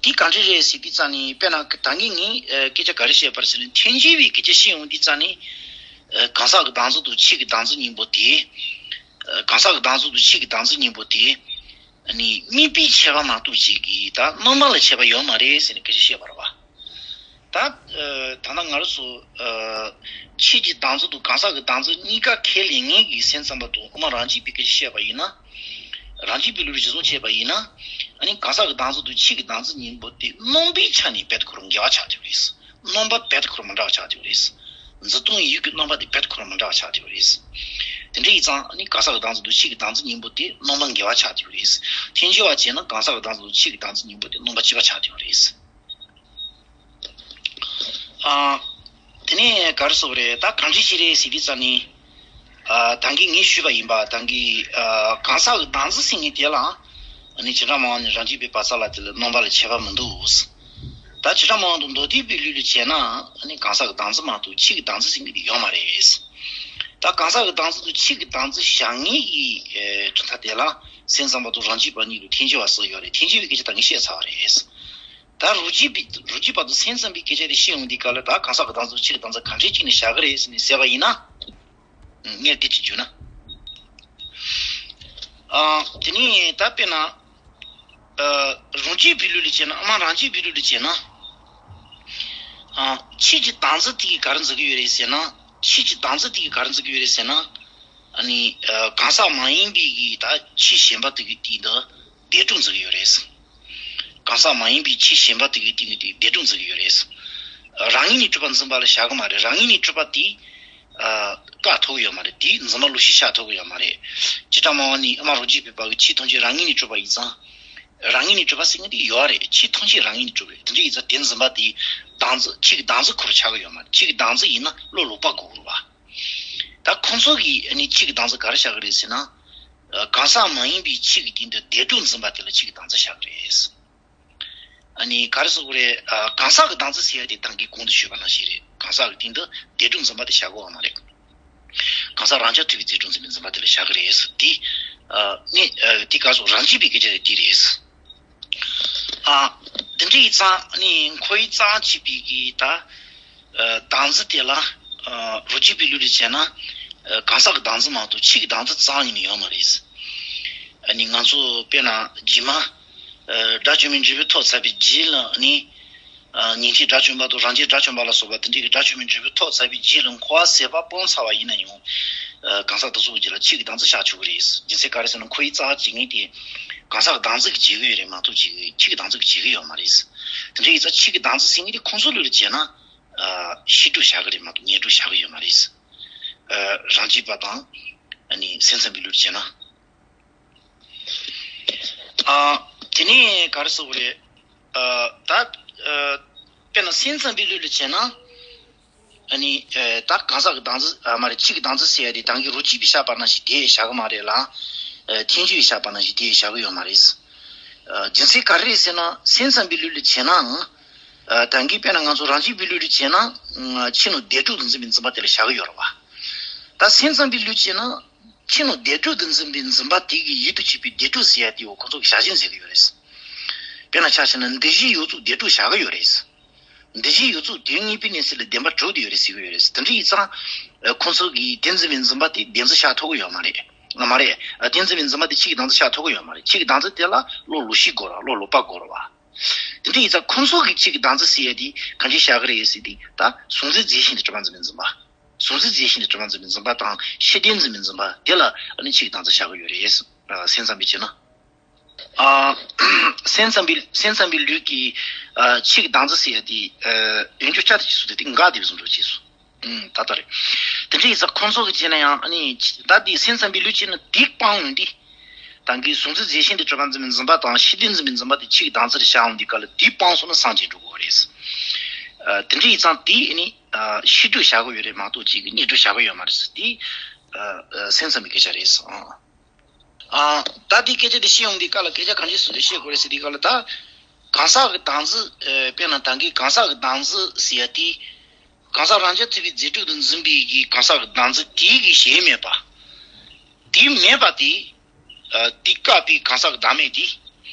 དེ་ག་འདྲ་རེད་ཟེར་དུས་ཙང་ནི། དཔེར་ན་ད་གིན་ངས་ཨ་སྐད་ཆ་ག་རེ་བཤད་པ་རེད་ཟེར་ན། ཐལ་འགྱུར་བའི་སྐད་ཆ་བཤད་ཡོང་དུས་ཙང་ནི། ཨ་གང་ཟག་གི་བདག་འཛིན་དང་ཆོས་ཀྱི་བདག་འཛིན་གཉིས་པོ་དེ། ཨ་གང་ཟག་གི་བདག་འཛིན་དང་ཆོས་ཀྱི་བདག་འཛིན་གཉིས་པོ་དེ། ཨ་ནི་དམིགས་པའི་ཁྱད་པར་མ་གཏོགས་གཅིག་གི་ད་རྣམ་པ་ལ་ཁྱད་པར་ཡོད་མ་རེད་ཟེར་ནས་སྐད་ཆ་བཤད་པ་རེད་བ། ད་ཨ་ད་ལྟ་ང་རང་ཚོ་ཨ་ཆོས་ཀྱི་བདག་འཛིན་དང་གང་ཟག་གི་བདག་འཛིན་གཉིས་ཀ་ཁས་ལེན་མཁན་གྱི་སེམས་ཙམ་པ་དང་དབུ་མ་རང་རྒྱུད་པའི་སྐད་ཆ་བཤད་པ་ཡིན་ན། རང་རྒྱུད་པའི་ལུགས་གཞི་བཟུང་བྱས་པ་ཡིན་ན། ཨ་ནི་གང་ཟག་གི་བདག་འཛིན་དང་ཆོས་ཀྱི་བདག་འཛིན་གཉིས་པོ་དེ་རྣམ་པའི་ཆ་ནས་རྦད་དེ་ཁོ་རང་འགལ་བ་ཆགས་བསྡད་པ་རེད། རྣམ་པ་རྦད་དེ་ཁོ་རང་མི་འདྲ་བ་ཆགས་བསྡད་པ་རེད། འཛིན་སྟངས་ཡུལ་གྱི་རྣམ་པ་དེ་རྦད་དེ་ཁོ་རང་མི་འདྲ་བ་ཆགས་བསྡད་པ་རེད། དེ་འདྲ་ཡིན་ཙང་ཨ་ནི་གང་ཟག་གི་བདག་འཛིན་དང་ཆོས་ཀྱི་བདག་འཛིན་གཉིས་པོ་དེ་རྣམ་པ་འགལ་བ་ཆགས་བསྡད་པ་རེད། ཐལ་འགྱུར་བ་བྱས་ན་གང་ཟག་གི་བདག་འཛིན་དང་ཆོས་ཀྱི་བདག་འཛིན་གཉིས་པོ་དེ་རྣམ་པ་གཅིག་པ་ཆགས་བསྡད་པ་རེད། ཨ། དེ་ནས་ག་རེ་ཟེར་དགོས་རེད། ད་གང་འདྲ་ཞིག་རེད་ཟེར་དུས་ཙང་ནི། ཨ། ད་གིན་ངས་ཞུས་པ་ཡིན་པ། ད་གིན་ཨ་གང་ཟག་གི་བདག་འཛིན་ཟེར་མཁན་དེ་ལའང་། ཨ་ནི་བྱེ་བྲག་སྨྲ་བ་ནི་རང་རྒྱུད་པའི་བག་རྩ་ལ་དེ་ལ་རྣམ་པ་ལ་ཁྱད་པར་མི་འདུག། ད་བྱེ་བྲག་སྨྲ་བ་དང་མདོ་སྡེ་པའི་ལུགས་ལ་བྱས་ན། ཨ་ནི་གང་ཟག་གི་བདག་འཛིན་མ་གཏོགས་ཆོས་ཀྱི་བདག་འཛིན་ཟེར་མཁན་དེ་ཡོད་མ་རེད། ད་གང་ཟག་གི་བདག་འཛིན་དང་ཆོས་ཀྱི་བདག་འཛིན་བཞག་མཁན་གྱི་ཨེ་གྲུབ་མཐའ་དེ་ལ་སེམས་ཙམ་པ་དང་རང་རྒྱུད་པ་གཉིས་ལ་ཐལ་འགྱུར་བ་ཟེར་ཡོད་རེད། ཐལ་འགྱུར་བའི་སྐད་ཆ་ད་ངས་བཤད་ཚར་བ་རེད། ད་རང་རྒྱུད་པའི་རང་རྒྱུད་པ་དང་སེམས་ཙམ་པའི་སྐད་ཆ་དེ་བཤད་ཡོང་དུས་སྐབས་ལ། ད་གང་ཟག་གི་བདག་འཛིན་དང་ཆོས་ཀྱི་བདག་འཛིན་ག་འདྲས་བྱས་ནས་བཞག་གི་རེད་ཟེར་ནས་ཟེར་བ་ཡིན་ན། ངས་འདི་ཅིག་བརྗོད་ན། ཨ། དེ་ནས་ད་དཔེར་ན། ཨ། རང་རྒྱུད་པའི་ལུགས་ལ་བྱས་ན། དབུ་མ་རང་རྒྱུད་པའི་ལུགས་ལ་བྱས་ན། ཨ། ཆོས་ཀྱི་བདག་འཛིན་དེ་གིས་ག་རེ་འཛིན་གྱི་ཡོད་རེད་ཟེར་ན། ཆོས་ཀྱི་བདག་འཛིན་དེ་གིས་ག་རེ་འཛིན་གྱི་ཡོད་རེད་ཟེར་ན། ཨ་ནི་ཨ་གང་ཟག་མ་ཡིན་པའི་གི་ད་ཆོས་གཞན་པ་དེ་གི་སྟེང་དུ་བདེ་གྲོལ་འཛིན་གྱི་ཡོད་རེད། གང་ཟག་མ་ཡིན་པའི་ཆོས་གཞན་པ་དེ་གི་སྟེང་གི་དེ་བདེ་གྲོལ་འཛིན་གྱི་ཡོད་རེད། རང་ངོས་ནས་གྲུབ་པར་འཛིན་པ་ལ་བཞག་གི་མ་རེད། རང་ངོས་ནས་གྲུབ་པ་དེ་ཨ་བཀག་ཐུབ་ཀྱི་ཡོད་མ་རེད། དེ་འཛིན་པ་ལོག་ཤེས་བཞག་ཐུབ་ཀྱི་ཡོད་མ་རེད། བྱེ་བྲག་སྨྲ་བ་ནི་དབུ་མ་རང་རྒྱུད་པའི་བར་གྱི་ཆོས་ཐམས་ཅད་རང་ངོས་ནས་གྲུབ་པ་ཡིན་ཙང་། རང་ངོས་ནས་གྲུབ་པ་ཟེར་མཁན་དེ་ཡོད་རེད། ཆོས་ཐམས་ཅད་རང་ངོས་ནས་གྲུབ་རེད། དེ་འདྲ་ཡིན་ཙང་དེ་འཛིན་པ་དེ་བདག་འཛིན། ཆོས་ཀྱི་བདག་འཛིན་ཁོ་རང་ཆགས་ཀྱི་ཡོད་མ་རེད། ཆོས་ཀྱི་བདག་འཛིན་ཡིན་ན་བློ་ལོག་པ་དགོས་རེད་བ། ད་ཁོང་ཚོ་གིས་ཨ་ནི་ཆོས་ཀྱི་བདག་འཛིན་ག་རེ་བཞག་གི་རེད་ཟེར་ན། ཨ་གང་ཟག་མ་ཡིན་པའི་ཆོས་ཀྱི་སྟེང་དུ་བདེ་གྲོལ་འཛིན་པ་དེ་ལ་ཆོས་ཀྱི་བདག་འཛིན་བཞག་གི་རེད། ཨ་ནི་ག་རེ་ཟེར་དགོས་རེད། ཨ་གང་ཟག་གི་བདག་འཛིན་ཟེར་ཡ་དེ་ད་གིན་གོང་དུ་ཞུས་པ་ནང་བཞིན་རེད། གང་ཟག་གི་སྟེང་དུ་བདེན་གྲུབ་འཛིན་པ་དེ་བཞག་གི་ཡོད་མ་རེད། གང་ཟག་རང་རྐྱ་ཐུབ་པའི་རྫས་གྲུབ་འཛིན་པའི་འཛིན་པ་དེ་ལ་བཞག་གི་རེད། དེ་ནི་དེ་ག་སོགས་རང་རྒྱུད་པའི་སྐད་ཆ་རེད། དེ་རེད། ཨ། འདི་འདྲའི་ཡིག་ཚང་ནི་ཁོ་ཡིག་ཚང་བྱས་པའི་གི་ད་ཨ་བདག་འཛིན་དེ་ལ་ཨ་རོ་རྒྱུད་པའི་ལུགས་ལ་བྱས་ན་ཨ་གང་ཟག་གི་བདག་འཛིན་མ་གཏོགས་ཕྱི་གི་བདག་འཛིན་རྩ་བ་ཉིད་ནས་ཡོད་མ་རེད། ཨ་ནི་ང་ཚོ་དཔེར་ན་རྗེས་མ་ཨ་དགྲ་བཅོམ་པའི་འབྲས་བུ་ཐོབ་ཚར་བའི་རྗེས་ལ་ནི་ཨ་ཉན་ཐོས་དགྲ་བཅོམ་པ་དང་རང་རྒྱལ་དགྲ་བཅོམ་པ་ལ་སོགས་པ་དེ་འདྲའི་གི་དགྲ་བཅོམ་པའི་འབྲས་བུ་ཐོབ་ཚར་བའི་རྗེས་ལ་འཁོར་བ་ཟད་པ་སྤངས་ཚར་བ་ཡིན་ན་ཡང་ཨ་གང་ཟག་དེ་ཚོ་གི་རྒྱུད་ལ་ཕྱི་གི་བདག་འཛིན་བཞག་ཆོག་གི་རེད། རྒྱུ་མཚན་ག་རེ་ཟེར་ན་ཁོ་ཡིག་ཚང་བྱེད་མཁན་དེ་གང་ཟག་གི་བདག་འཛིན་གྱིས་བྱེད་ཀྱི་ཡོད་རེད་མ་གཏོགས་ཕྱི་གི་ཕྱི་གི་བདག་འཛིན་གྱིས་བྱེད་ཀྱི་ཡོད་མ་རེད། དེ་འདྲ་ཡིན་ཙང་ཕྱི་གི་བདག་འཛིན་ཟེར་མཁན་དེ་ཁོང་ཚོའི་ལུགས་ལ་བྱས་ན། ཨ་ཕྱི་སྒྲུབ་བྱ་གི་རེད་མ་གཏོགས་ཉེ་སྒྲུབ་བྱ་གི་ཡོད་མ་རེད། ཨ་རང་རྒྱུད་པ་དང་ཨ་ནི་སེམས་ཙམ་པའི་ལུགས་ལ་བྱས་ན། ཨ་དེ་ནས་ག་རེ་ཟེར་དགོས་རེད། ཨ་ད་ཨ་དཔེར་ན་སེམས་ཙམ་པའི་ལུགས་ལ་བྱས་ན། ཨ་ནི་ཨ་ད་གང་ཟག་གི་བདག་འཛིན་ཨ་མ་རེད། ཕྱི་གི་བདག་འཛིན་ཟེར་ཡ་དེ་ད་གིན་རོ་རྒྱུད་པས་བཞག་པ་ནང་བཞིན་དེ་བཞག་གི་མ་རེད་ལ། ཨ་ཐལ་འགྱུར་བས་བཞག་པ་ནང་བཞིན་དེ་བཞག་གི་ཡོད་མ་རེད། ཨ་རྒྱུ་མཚན་ག་རེ་རེད་ཟེར་ན་སེམས་ཙམ་པའི་ལུགས་ལ་བྱས་ན། ཨ་ད་གིན་དཔེར་ན་ང་ཚོ་རང་རྒྱུད་པའི་ལུགས་ལ་བྱས་ན་ཨ་ཕྱི་ནང་བདེན་གྲུབ་ཏུ་འཛིན་པའི་འཛིན་པ་དེ་ལ་བཞག་གི་ཡོད་རེད་བ། ད་སེམས་ཙམ་པའི་ལུགས་བྱས་ན་ཕྱི་ནང་བདེན་གྲུབ་ཏུ་འཛིན་པའི་འཛིན་པ་དེ་གི་ཡུལ་དུ་བྱེད་པའི་བདེན་གྲུབ་ཟེར་ཡ་དེའོ་ཁོ་ཚོ་གི་བྱ་བྱེད་འཛིན་གི་ཡོད་རེད། དཔེར་ན་ཆ་བཞག་ན་འདུ་བྱེད་ཡོངས་རྫོགས་བདེན་གྲུབ་བཞག་གི་ཡོད་རེད། འདུ་བྱེད་ཡོངས་རྫོགས་དོན་གཉིས་པའི་གནས་ཚུལ་ལ་བདེན་པར་གྲུབ་བསྡད་ཡོད་རེད་ཟེར་གྱི་ཡོད་རེད། དེ་འདྲ་ཡིན་ཙང་། ཁོང་ཚོ་གིས་དེ་འཛིན་པའི་འཛིན་པ་དེ་བདེན་འཛིན་བྱ་ཐུབ་ཀྱི་ཡོད་མ་རེད། ང་མ་རེད། དེ་འཛིན་པའི་འཛིན་པ་དེ་ཕྱི་གི་བདག་འཛིན་བྱ་ཐུབ་ཀྱི་ཡོད་མ་རེད། ཕྱི་གི་བདག་འཛིན་དེ་ལ་བློ་ལོག་ཤེས་དགོས་ར་བློ་ལོག་པ་དགོས་ར་བ། དེ་འདྲ་ཡིན་ཙང་ཁོང་ཚོ་གིས་ཕྱི་གི་བདག་འཛིན་ཟེར་ཡ་དེ་ག་འདྲ་བཞག་གི་རེད་ཟེར་དུས་ད་གཟུང་འཛིན་རྫས་གཞན་དུ་གྲུབ་པ་འཛིན་པའི་འཛིན་པ། གཟུང་འཛིན་རྫས་གཞན་དུ་གྲུབ་པ་འཛིན་པའི་འཛིན་པ་དང་ཤེས་ལྡན་འཛིན་པའི་འཛིན་པ་དེ་ལ་ཨ་ནི་ཕྱི་གི་བདག་འཛིན་བཞག་གི་ཡོད་རེད། སེམས་ཙམ་པས་བྱས་ན། ཨ། སེམས་ཙམ་པའི་སེམས་ཙམ་པའི་ལུགས་ཀྱི་ཨ་ཕྱི་གི་བདག་འཛིན་ཟེར་ཡ་དེ་ཨ་ཡོན་སྦྱོར་བྱ་དེ་ཅི་སུ་དེ་དེ་འགའ་དེ་བཟུང་འགྲོ་བྱས་སོ། ཨུམ་ད་ལྟ་རེད། དེ་འདྲ་ཡིན་ཙང་ཁོང་ཚོ་གི་བྱས་ན་ཡང་ཨ་ནི་ད་དེ་སེམས་ཙམ་པའི་ལུགས་བྱས་ན་དེ་སྤང་ཡོང་དུས། ད་གིན་གཟུང་འཛིན་རྫས་གཞན་དུ་གྲུབ་པ་འཛིན་པའི་འཛིན་པ་དང་ཤེས་ལྡན་འཛིན་པའི་འཛིན་པ་དེ་ཕྱི་གི་བདག་འཛིན་རེ་བྱ་འོང་དུས་ག་ལ་དེ་སྤངས་སོང་ན་སངས་རྒྱས་འགྲོ་དགོས་རེད། ཨ་དེ་འདྲ་ཡིན་ཙང་དེ་ཨ་ནི་ཨ་ཕྱི་སྒྲུབ་བྱ་དགོས་ཡོད་རེད་མ་གཏོགས་ཅིག་གི་ཉེ་སྒྲུབ་བྱ་དགོས་ཡོད་མ་རེད། དེ་ཨ་ཨ་སེམས་ཙམ་པའི་སྐད་ཆ་རེད། ཨ། ཨ། ད་འདི་སྐད་ཆ་འདི་བཤད་ཡོང་དུས་སྐབས་ལ་སྐད་ཆ་གང་ཅི་བཟོ་འདྲ་བཤད་དགོས་རེད་ཟེར་དུས་སྐབས་ལ་ད། གང་ཟག་གི་བདག་འཛིན་ཨེ་དཔེར་ན་ད་གིན་གང་ཟག་གི་བདག་འཛིན་ཟེར་ཡ་དེ། གང་ཟག་རང་རྐྱ་ཐུབ་པའི་རྫས་གྲུབ་ཏུ་འཛིན་པའི་གི་གང་ཟག་གི་བདག་འཛིན་དེའི་གི་གཞན་མེད་པ། དེ་མེད་པ་དེ། ཨ་དེ་བཀག་པའི་གང་ཟག་གི་བདག་མེད་དེ།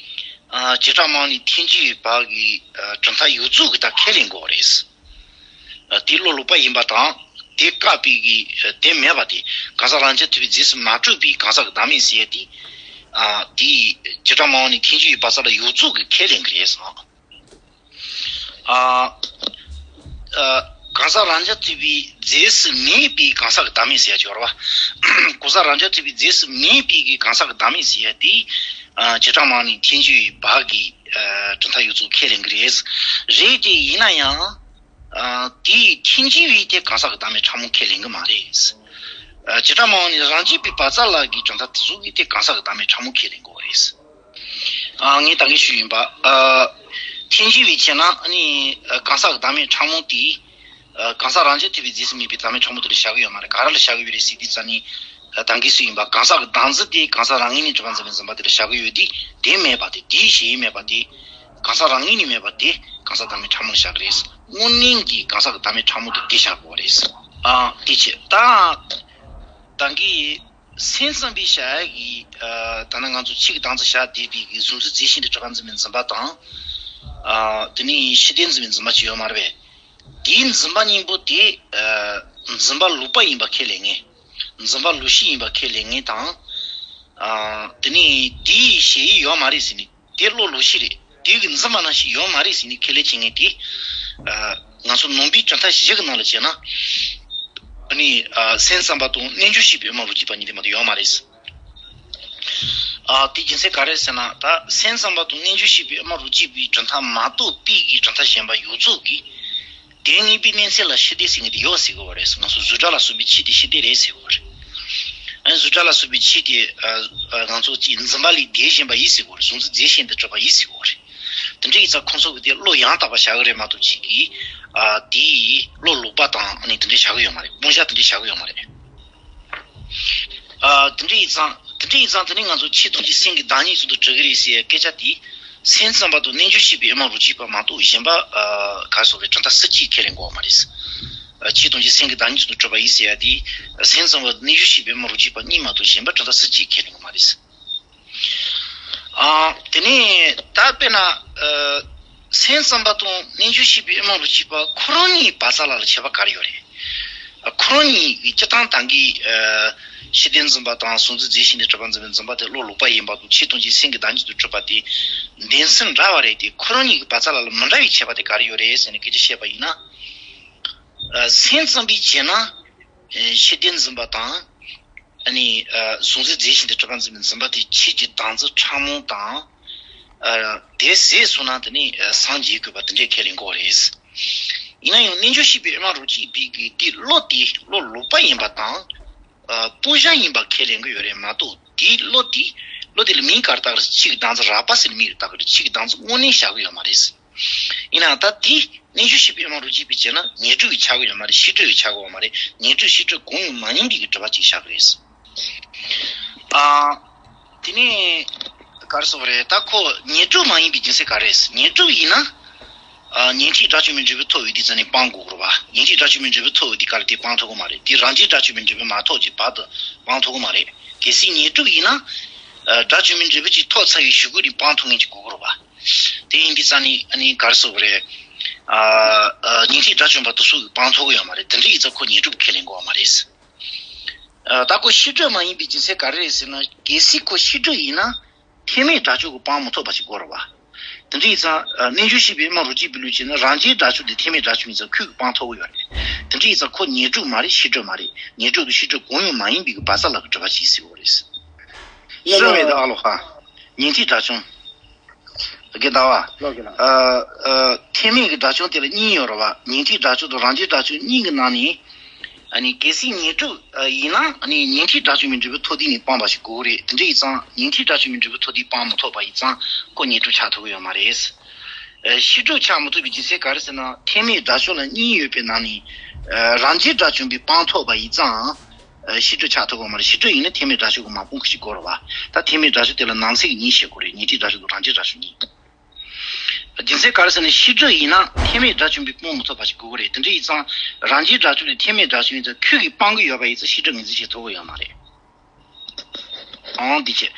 ཨ་བྱེ་བྲག་སྨྲ་བ་ནི་ཐལ་འགྱུར་བའི་བར་གྱི་ཨ་གྲུབ་མཐའ་ཡོངས་རྫོགས་ཀྱི་ད་ཁས་ལེན་དགོས་པ་རེད། དེ་བློ་ལོག་པ་ཡིན་པ་དང་། དེ་བཀག་པའི་གི་དེ་མེད་པ་དེ་གང་ཟག་རང་རྐྱ་ཐུབ་པའི་རྫས་སུ་མ་གྲུབ་པའི་གང་ཟག་གི་བདག་མེད་ཟེར་ཡ་དེ། ཨ་དེ་བྱེ་བྲག་སྨྲ་བ་ནི་ཐལ་འགྱུར་བའི་བར་མཚམས་ལ་ཡོངས་རྫོགས་ཀྱི་ཁས་ལེན་གྱི་རེད་ཟེར། ཨ་ཨ་གང་ཟག་རང་རྐྱ་ཐུབ་པའི་རྫས་སུ་མེད་པའི་གང་ཟག་གི་བདག་མེད་ཟེར་ཡ་ཅིག་ཡོད་རེད་བ། གང་ཟག་རང་རྐྱ་ཐུབ་པའི་རྫས་སུ་མེད་པའི་གི་གང་ཟག་གི་བདག་མེད་ཟེར་ཡ་དེ། ཨ་བྱེ་བྲག་སྨྲ་བ་ནི་ཐལ་འགྱུར་བའི་བར་གྱི་ཨ་གྲུབ་མཐའ་ཡོངས་རྫོགས་ཁས་ལེན་གྱི་རེད། རེད་དེ་ཡིན་ན་ཡང་། ཨ་དེའི་ཐལ་འགྱུར་བའི་དེ་གང་ཟག་གི་བདག་མེད་ཕྲ་མོ་ཁས་ལེན་གྱི་མ་རེད། ཨ་བྱེ་བྲག་སྨྲ་བ་ནི་རང་རྒྱུད་པའི་བར་མཚམས་ལ་གི་གྲུབ་མཐའ་དེ་ཚོ་གི་དེ་གང་ཟག་གི་བདག་མེད་ཕྲ་མོ་ཁས་ལེན་དགོས་པ་རེད། ཨ་ངས་ད་གིན་ཞུས་ཡིན་པ། ཨ་ཐལ་འགྱུར་བའི་ཕྱིར་ན་ཨ་ནི་ཨ་གང་ཟག་གི་བདག་མེད་ཕྲ་མོ་དེ། ཨ་གང་ཟག་རང་རྐྱ་ཐུབ་པའི་རྫས་སུ་མེད་པའི་བདག་མེད་ཕྲ་མོ་དེ་ལ་བཞག་གི་ཡོད་མ་རེད། ག་རེ་ལ་བཞག་གི་ཡོད་རེད་ཟེར་དུས་ཙ་ནི། ཨ་ད་གིན་ཞུས་ཡིན་པ་གང་ཟག་གི་བདག་འཛིན་དེ་གང་ཟག་རང་ངོས་ནས་གྲུབ་པ་འཛིན་པའི་འཛིན་པ་དེ་ལ་བཞག་གི་ཡོད་དེ། དེ་མེད་པ་དེ་དེའི་གཞན་མེད་པ་དེ། གང་ཟག་རང་ངོས་ནས་མེད་པ་དེ་གང་ཟག་བདག་མེད་ཕྲ་མོ་ལ་བཞག་གི་རེད། དངོས་གནས་ཀྱི་གང་ཟག་གི་བདག་མེད་ཕྲ་མོ་དེ་དེ་བཞག་དགོས་པ་རེད། ཨ་དེ་བྱས་ད། ད་གིན་སེམས་ཙམ་པའི་བྱ་ཡ་གི་ཨ་ད་ནི་ང་ཚོ་ཕྱི་གི་བདག་འཛིན་བྱ་བསྡད་པའི་གི་གཟུང་འཛིན་རྫས་གཞན་དུ་གྲུབ་པ་འཛིན་པའི་འཛིན་པ་དང་། ཨ་དེ་ནས་ཤེས་ལྡན་འཛིན་པའི་འཛིན་པ་ཅིག་ཡོད་མ་རེད་པས། དེའི་འཛིན་པ་གཉིས་པོ་དེ་ཨ་འཛིན་པ་ལོག་པ་ཡིན་པ་ཁས་ལེན་མཁན། འཛིན་པ་ལོག་ཤེས་ཡིན་པ་ཁས་ལེན་མཁན་དང་། ཨ་དེ་ནས་དེའི་བྱེད་ཡུལ་ཡོད་མ་རེད་ཟེར་ནས་དེ་བློ་ལོག་ཤེས་རེད། དེ་གི་འཛིན་པ་ནང་བཞིན་ཡོད་མ་རེད་ཟེར་ནས་ཁས་ལེན་བྱེད་མཁན་དེ། ཨ་ང་ཚོ་ནང་པའི་གྲུབ་མཐའ་བཞི་གི་ནང་ལ་བྱས་ན། ཨ་ནི་ཨ་སེམས་ཙམ་པ་དང་རྣལ་འབྱོར་ཤེས་པའི་དབུ་མ་རོ་གཅིག་པ་གཉིས་དེ་མ་གཏོགས་ཡོད་མ་རེད། ཨ་དེ་རྒྱུ་མཚན་ག་རེ་ཟེར་ན་ད་སེམས་ཙམ་པ་དང་རྣལ་འབྱོར་ཤེས་པའི་དབུ་མ་རོ་གཅིག་པའི་གྲུབ་མཐའ་མ་གཏོགས་པའི་གི་གྲུབ་མཐའ་གཞན་པ་ཡོངས་རྫོགས་ཀྱིས། དེ་གཉིས་པོའི་གནས་ཚད་ལ་ཤེས་ལྡན་ཟེར་མཁན་དེ་ཡོད་ཟེར་དགོས་པ་རེད། ང་ཚོ་གཟུགས་སྒྲ་ལ་སོགས་པའི་ཆོས་དེ་ཤེས་ལྡན་རེད་ཟེར་དགོས་པ་རེད། ཨ་གཟུགས་སྒྲ་ལ་སོགས་པའི་ཆོས་དེ་ཨ་ཨ་ང་ཚོ་ཀྱི་འཛིན་པ་ལས་འདས་ཟིན་པ་ཡིན་ཟེར་དགོས་རེད། གཟུང་འཛིན་རྫས་གཞན་དུ་གྲུབ་པ་ཡིན་ཟེར་དགོས་རེད། དེ་འདྲ་ཡིན་ཙང་ཁོང་ཚོ་གི་དེ་བློ་ཡང་དག་པ་བཞག་གི་རེད་མ་གཏོགས་ཅིག་གིས་ཨ་དེའི་བློ་ལོག་པ་དང་ཨ་ནི་དེ་འདྲ་བཞག་གི་ཡོད་མ་རེད། དབང་བཞག་དེ་འདྲ་བཞག་གི་ཡོད་མ་རེད། ཨ་དེ་འདྲ་ཡིན་ཙང་དེ་འདྲ་ཡིན་ཙང་དེ་ནི་ང་ཚོ་ཆོས་ཐམས་ཅད་སེམས་ཀྱི་བདག་ཉིད་ཚུལ་དུ་གྲུབ་ཀྱི་རེད་ཟེར་སྐད་ཆ་དེ་སེམས་ཙམ་པ་དང་རྣལ་འབྱོར་ཤེས་པའི་དབུ་མ་རོ་གཅིག་པ་མ་གཏོགས་གཞན་པ་ཨ་ག་སོགས་པའི་གྲུབ་མཐའ་སུ་གཅིག་ཁས་ལེན་དགོས་པ་མ་རེད། ཆོས་ཐམས་ཅད་སེམས་ཀྱི་བདག་ཉིད་དུ་གྲུབ་པ་ཡིན་ཟེར་ཡ་དེ། སེམས་ཙམ་པ་རྣལ་འབྱོར་ཤེས་པའི་དབུ་མ་རུ་གཅིག་པ་གཉིས་མ་གཏོགས་གཞན་པ་གྲུབ་མཐའ་སུ་གཅིག་ཁས་ལེན་གྱི་མ་རེད། ཨ། དེ་ནས་ད་དཔེར་ན། ཨ། སེམས་ཙམ་པ་དང་རྣལ་འབྱོར་ཤེས་པའི་དབུ་མ་རུ་གཅིག་པ་ཁོ་རང་གཉིས་བར་ས་ལ་ལ་ཁྱད་པར་ག་རེ་ཡོད་རེད། ཨ། ཁོ་རང་གཉིས་ཀྱི་སྤྱིར་བཏང་ད་གིན། ཨ། ཤེས་ལྡན་འཛིན་པ་དང་གཟུང་འཛིན་རྫས་གཞན་དུ་གྲུབ་པར་འཛིན་པའི་འཛིན་པ་དེ་བློ་ལོག་པ་ཡིན་པ་དང་ཆོས་ཐམས་ཅད་སེམས་ཀྱི་བདག་ཉིད་དུ་གྲུབ་པ་དེ་འདོད་སེམས་འདྲ་བ་རེད་དེ། ཁོ་རང་གཉིས་ཀྱི་བར་ས་ལ་ལ་མི་འདྲ་བའི་ཁྱད་པར་དེ་ག་རེ་ཡོད་རེད་ཟེར་ནས་སྐད་ཆ་བཤད་པ་ཡིན་ན། ཨ། སེམས་ཙམ་པས་བྱས་ན། ཨ། ཤེས་ལྡན་འཛིན་པ་དང་། ཨ་ནི། ཨ། གཟུང་འཛིན་རྫས་གཞན་དུ་གྲུབ་པར་འཛིན་པའི་འཛིན་པ་དེ་ཆོས་ཀྱི་བདག་འཛིན་ཕྲ་མོ་དང་། ཨ། དེ་ཟད་སོང་ན་དེ་ནི། ཨ། སངས་རྒྱས་དགོས་པ་དེ་འདྲས་ཁས་ལེན་གྱི་ཡོད་རེད། ཡིན་ན་ཡང་རྣལ་འབྱོར་ཤེས་པའི་དབུ་མ་རུ་གཅིག་པའི་གི་དེ་བློ་དེ་བློ་ལོག་པ་ཡིན་པ་དང་། ཨ། སྤུ་ཞྭ་ཡིན་པ་ཁས་ལེན་གྱི་ཡོད་རེད་མ་གཏོགས། དེའི་བློ་དེ། བློ་དེ་ལ་མིང་ག་རེ་བཏགས་རེད། ཆོས་ཀྱི་བདག་འཛིན་རགས་པ་ཟེར་ནས་མིང་རེ་བཏགས་ཀྱི་རེད། ཆོས་ཀྱི་བདག་འཛིན་དངོས་གནས་བཞག་གི་ཡོད་མ་རེད། ཡིན་ནའང་ད་དེ་རྣལ་འབྱོར་ཤེས་པའི་དབུ་མ་རུ་གཅིག་པས་བྱས་ན་ངེས་གྲུབ་ཀྱི་ཆགས་ཀྱི་ཡོད་མ་རེད། ཤེས་གྲུབ་ཀྱི་ཆགས་ཀྱི་ཡོད་མ་རེད། ངེས་གྲུབ་ཤེས་གྲུབ་གང་ཡང་མ་ཡིན་པའི་གི་གྲུབ་པ་ཅིག་བཞག་གི་རེད། ཨ། དེ་ནས་ག་རེ་ཟེར་དགོས་རེད། ད་ཁོ་ངེས་གྲུབ་མ་ཡིན་པའི་རྒྱུ་མཚན་ག་རེ་རེད། ངེས་གྲུབ་ཡིན་ན། ཨ། ཉན་ཐོས་དགྲ་བཅོམ་པའི་འབྲས་བུ་ཐོབ་པའི་དུས་ཙམ་ནས་སྤང་དགོས་ཀྱི་རེད་པ། ཉན་ཐོས་དགྲ་བཅོམ་པའི་འབྲས་བུ་ཐོབ་པའི་དུས་སྐབས་ལ་དེ་སྤང་ཐུབ་ཀྱི་མ་རེད། དེ་རང་རྒྱལ་དགྲ་བཅོམ་པའི་འབྲས་བུ་མ་ཐོབ་ཀྱི་བར་དུ་སྤང་ཐུབ་ཀྱི་མ་རེད། གལ་སྲིད་ངེས་གྲུབ་ཡིན་ན། ཨ། དགྲ་བཅོམ་པའི་འབྲས་བུ་ཅིག་ཐོབ་ཚར་བའི་གཞུག་གུ་ནས་སྤང་ཐུབ་མཁན་ཅིག་དགོས་ཀྱི་རེད་པ། དེ་ཡིན་དུས་ཙམ་ནས་ཨ་ནི་ག་རེ་ཟེར་དགོས་རེད། ཨ། ཨ། ཉན་ཐོས་དགྲ་བཅོམ་པ་དེ་ཚོ་གིས་སྤང་ཐུབ་ཀྱི་ཡོད་མ་རེད། དེ་འདྲ་ཡིན་ཙང་ཁོ་ངེས་གྲུབ་ཁས་ལེན་དགོས་པ་མ་རེད། ཨ། ད་ཁོ་ཤེས་གྲུབ་མ་ཡིན་པའི་རྒྱུ་མཚན་ག་རེ་རེད་ཟེར་ན། གལ་སྲིད་ཁོ་ཤེས་གྲུབ་ཡིན་ན། ཐེག་དམན་དགྲ་བཅོམ་གྱིས་སྤང་མི་ཐུབ་པ་ཞིག་དགོས་རེད་པ། དེ་འདྲ་ཡིན་ཙང་། ཨ། རྣལ་འབྱོར་ཤེས་པའི་དབུ་མ་རུ་གཅིག་པའི་ལུགས་བྱས་ན་རང་རྒྱལ་དགྲ་བཅོམ་དེ་ཐེག་དམན་དགྲ་བཅོམ་ཡིན་ཙང་ཁོ་གིས་སྤང་ཐུབ་ཀྱི་ཡོད་རེད། དེ་འདྲ་ཡིན་ཙང་ཁོ་ངེས་གྲུབ་མ་རེད། ཤེས་གྲུབ་མ་རེད། ངེས་གྲུབ་དང་ཤེས་གྲུབ་གང་ཡང་མ་ཡིན་པའི་གི་བར་ས་ལ་གི་གྲུབ་པ་ཅིག་ཟེར་དགོས་རེད། གསུམ་མེད་དོ་ཨ་ལོ་ཧ། ཉན་ཐོས་དགྲ་བཅོམ། དགེ་ཟླ་བ། ལོ་དགེ་ལ། ཨ། ཨ། ཐེག་དམན་གྱི་དགྲ་བཅོམ་དེ་ལ་གཉིས་ཡོད་རེད་པ། ཉན་ཐོས་དགྲ་བཅོམ་དང་རང་རྒྱལ་དགྲ་བཅོམ་གཉིས་ཀྱི་ནང་ནས། ཨ་ནི་གལ་སྲིད་ངེས་གྲུབ་ཡིན་ན། ཨ་ནི་ཉན་ཐོས་དགྲ་བཅོམ་པའི་འབྲས་བུ་ཐོབ་དུས་ནས་སྤངས་པ་ཞིག་དགོས་ཀྱི་རེད། དེ་འདྲ་ཡིན་ཙང་ཉན་ཐོས་དགྲ་བཅོམ་པའི་འབྲས་བུ་ཐོབ་དུས་སྤང་མི་ཐུབ་པ་ཡིན་ཙང་ཁོ་ངེས་གྲུབ་ཆགས་ཐུབ་ཀྱི་ཡོད་མ་རེད། ཨ། ཤེས་གྲུབ་ཆགས་མི་ཐུབ་པའི་རྒྱུ་མཚན་ག་རེ་ཟེར་ན། ཐེག་དམན་དགྲ་བཅོམ་ལ་གཉིས་ཡོད་པའི་ནང་ནས། ཨ། རང་རྒྱལ་དགྲ་བཅོམ་པས་སྤང་ཐུབ་པ་ཡིན་ཙང་། ཨ། ཤེས་གྲུབ་ཆགས་ཐུབ་ཀྱི་མ་རེད། ཤེས་གྲུབ་ཡིན་ན་ཐེག་དམན་དགྲ་བཅོམ་གྱིས་མ་སྤོང་མཁན་ཞིག་དགོས་རེད་པ། ད་ཐེག་དམན་དགྲ་བཅོམ་དེ་ལ་ནང་གསེས་ཀྱི་གཉིས་བཤད་དགོས་རེད། ཉན་ཐོས་དགྲ་བཅོམ་དང་རང་རྒྱལ་དགྲ་བཅོམ་གཉིས། རྒྱུ་མཚན་ག་རེ་ཟེར་ན། ཤེས་གྲུབ་ཡིན་ན་ཐེག་དམན་དགྲ་བཅོམ་པས་སྤོང་མི་ཐུབ་པ་ཞིག་དགོས་ཀྱི་རེད། དེ་འདྲ་ཡིན་ཙང་རང་རྒྱལ་དགྲ་བཅོམ་དེ་ཐེག་དམན་དགྲ་བཅོམ་ཡིན་ཙང་ཁོ་གིས་སྤང་གི་ཡོད་པ་ཡིན་ཙང་ཤེས་གྲུབ་ངོས་འཛིན་བྱེད་ཐུབ་ཀྱི་ཡོད་མ་རེད། ཨང་། འདི་བྱས།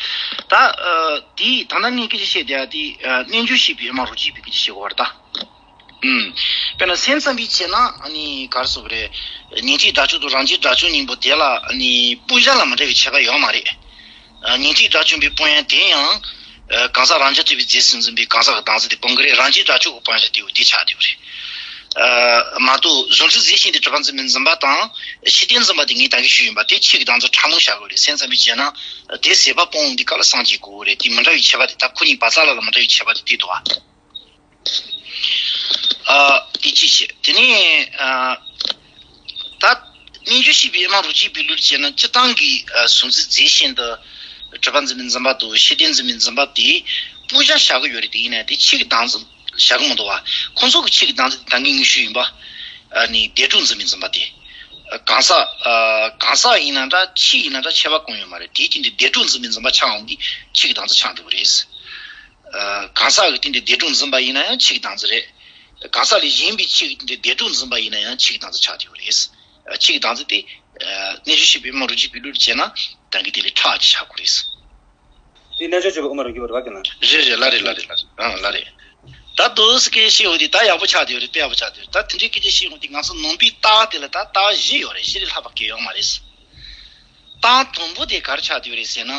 ད། ཨ། དེ་ད་ལྟ་ངས་སྐད་ཆ་བཤད་བསྡད་ཡ་དེ། ཨ། རྣལ་འབྱོར་ཤེས་པའི་དབུ་མ་རུ་གཅིག་པའི་སྐད་ཆ་བཤད་དགོས་པ་རེད་ད། ཨུམ། དཔེར་ན་སེམས་ཙམ་པས་བྱས་ན་ཨ་ནི་ག་རེ་ཟེར་དགོས་རེད། ཉན་ཐོས་དགྲ་བཅོམ་དང་རང་རྒྱལ་དགྲ་བཅོམ་གཉིས་པོ་དེ་ལ་ཨ་ནི་སྤུ་ཞྭ་ལ་མི་འདྲ་བའི་ཁྱད་པར་ཡོད་མ་རེད། ཨ། ཉན་ཐོས་དགྲ་བཅོམ་པས་སྤོང་ཡ་དེ་ཡང་། ཨ། གང་ཟག་རང་རྐྱ་ཐུབ་པའི་རྫས་སུ་འཛིན་པའི་གང་ཟག་གི་བདག་འཛིན་དེ་སྤོང་གི་རེད། རང་རྒྱལ་དགྲ་བཅོམ་གྱིས་སྤང་ཡ་དེ་འོ་དེ་ཆགས་བསྡད་ཡོད་རེད། ཨ། མ་གཏོགས་གཟུང་འཛིན་རྫས་གཞན་དུ་གྲུབ་པར་འཛིན་པའི་འཛིན་པ་དང་ཤེས་ལྡན་འཛིན་པ་དེ་ངས་ད་གིན་ཞུས་ཡིན་པ་དེ་ཆོས་ཀྱི་བདག་འཛིན་ཕྲ་མོ་བཞག་དགོས་རེད། སེམས་ཙམ་པས་བྱས་ན་དེ་ཟད་པ་སྤོང་འོང་དུས་སྐབས་ལ་སངས་རྒྱས་དགོས་ཀྱི་རེད། དེ་མི་འདྲ་བའི་ཁྱད་པར་དེ། ད་ཁོ་གཉིས་བར་ས་ལ་ལ་མི་འདྲ་བའི་ཁྱད་པར་དེ་དེ་འདུག་ཨ། ཨ། དེ་གཅིག་བྱས། དེ་ནས། ཨ། ད་རྣལ་འབྱོར་ཤེས་པའི་དབུ་མ་རུ་གཅིག་པའི་ལུགས་བྱས་ན་སྤྱིར་བཏང་གི། ཨ། གཟུང་འཛིན་རྫས་གཞན་དུ་གྲུབ་པར་འཛིན་པའི་འཛིན་པ་དང་ཤེས་ལྡན་འཛིན་པའི་འཛིན་པ་དེ་སྤུ་ཞྭ་བཞག་གི་ཡོད་རེད། དེ་ཡིན་ན་དེ་ཆོས་ཀྱི་བདག་འཛིན་བཞག་གི་མི་འདུག་བ། ཁོང་ཚོ་གི་ཆོས་ཀྱི་བདག་འཛིན་དེ་ད་གིན་ངས་ཞུས་ཡིན་པ། ཨ་ནི་བདེ་གྲོད་འཛིན་པའི་འཛིན་པ་དེ། ཨ། གང་ཟག་ཨ། གང་ཟག་ཡིན་ན་འདྲ་ཆོས་ཡིན་ན་འདྲ་ཁྱད་པར་གང་ཡང་ཡོད་མ་རེད། དེའི་རྐྱེན་གྱིས་བདེ་གྲོད་འཛིན་པའི་འཛིན་པ་ཆགས་འོང་དུས་ཆོས་ཀྱི་བདག་འཛིན་ཆགས་འགྲོ་གི་རེད། ཨ། གང་ཟག་གི་སྟེང་དུ་བདེ་གྲོད་འཛིན་པ་ཡིན་ན་ཡང་ཆོས་ཀྱི་བདག་འཛིན་རེད། གང་ཟག་ལས་གཞན་པའི་ཆོས་ཀྱི་སྟེང་དུ་བདེ་གྲོད་འཛིན་པ་ཡིན་ན་ཡང་ཆོས་ཀྱི་བདག་འཛིན་ཆགས་བསྡད་ཡོད་རེད། ཨ། ཆོས་ཀྱི་བདག་འཛིན་དེ། ཨ། རྣལ་འབྱོར་ཤེས་པའི་དབུ་མ་རུ་གཅིག་པའི་ལུགས་བྱས་ན་ད་གིན་དེ་ལས་ཕྲ་ཅིག་ཆགས་དགོས་རེད། དེ་རྣལ་འབྱོར་སྤྱོད་པའི་དབུ་མ་རུ་གཅིག་པ་རེད་པ། དེ་ན། རེད་རེད། ལགས་རེད། ལགས་རེད། ལགས་རེད། ཨང་། ལགས་རེད། ད་དུ་སི་ཀེ་ཤི་འོ་དེ་ད་ཡག་པོ་ཆགས་བསྡད་ཡོད་རེད། དཔེ་ཡག་པོ་ཆགས་བསྡད་ཡོད་རེད། ད་དེ་འདྲའི་སྐད་ཆ་བཤད་འོང་དུས་ང་ཚོ་ནང་པའི་རྟགས་དེ་ལ་ད་རྟགས་བཞི་ཡོད་རེད། བཞི་ལས་ལྷག་པ་གང་ཡང་ཡོད་མ་རེད། རྟགས་དང་པོ་དེ་ག་རེ་ཆགས་བསྡད་ཡོད་རེད་ཟེར་ན།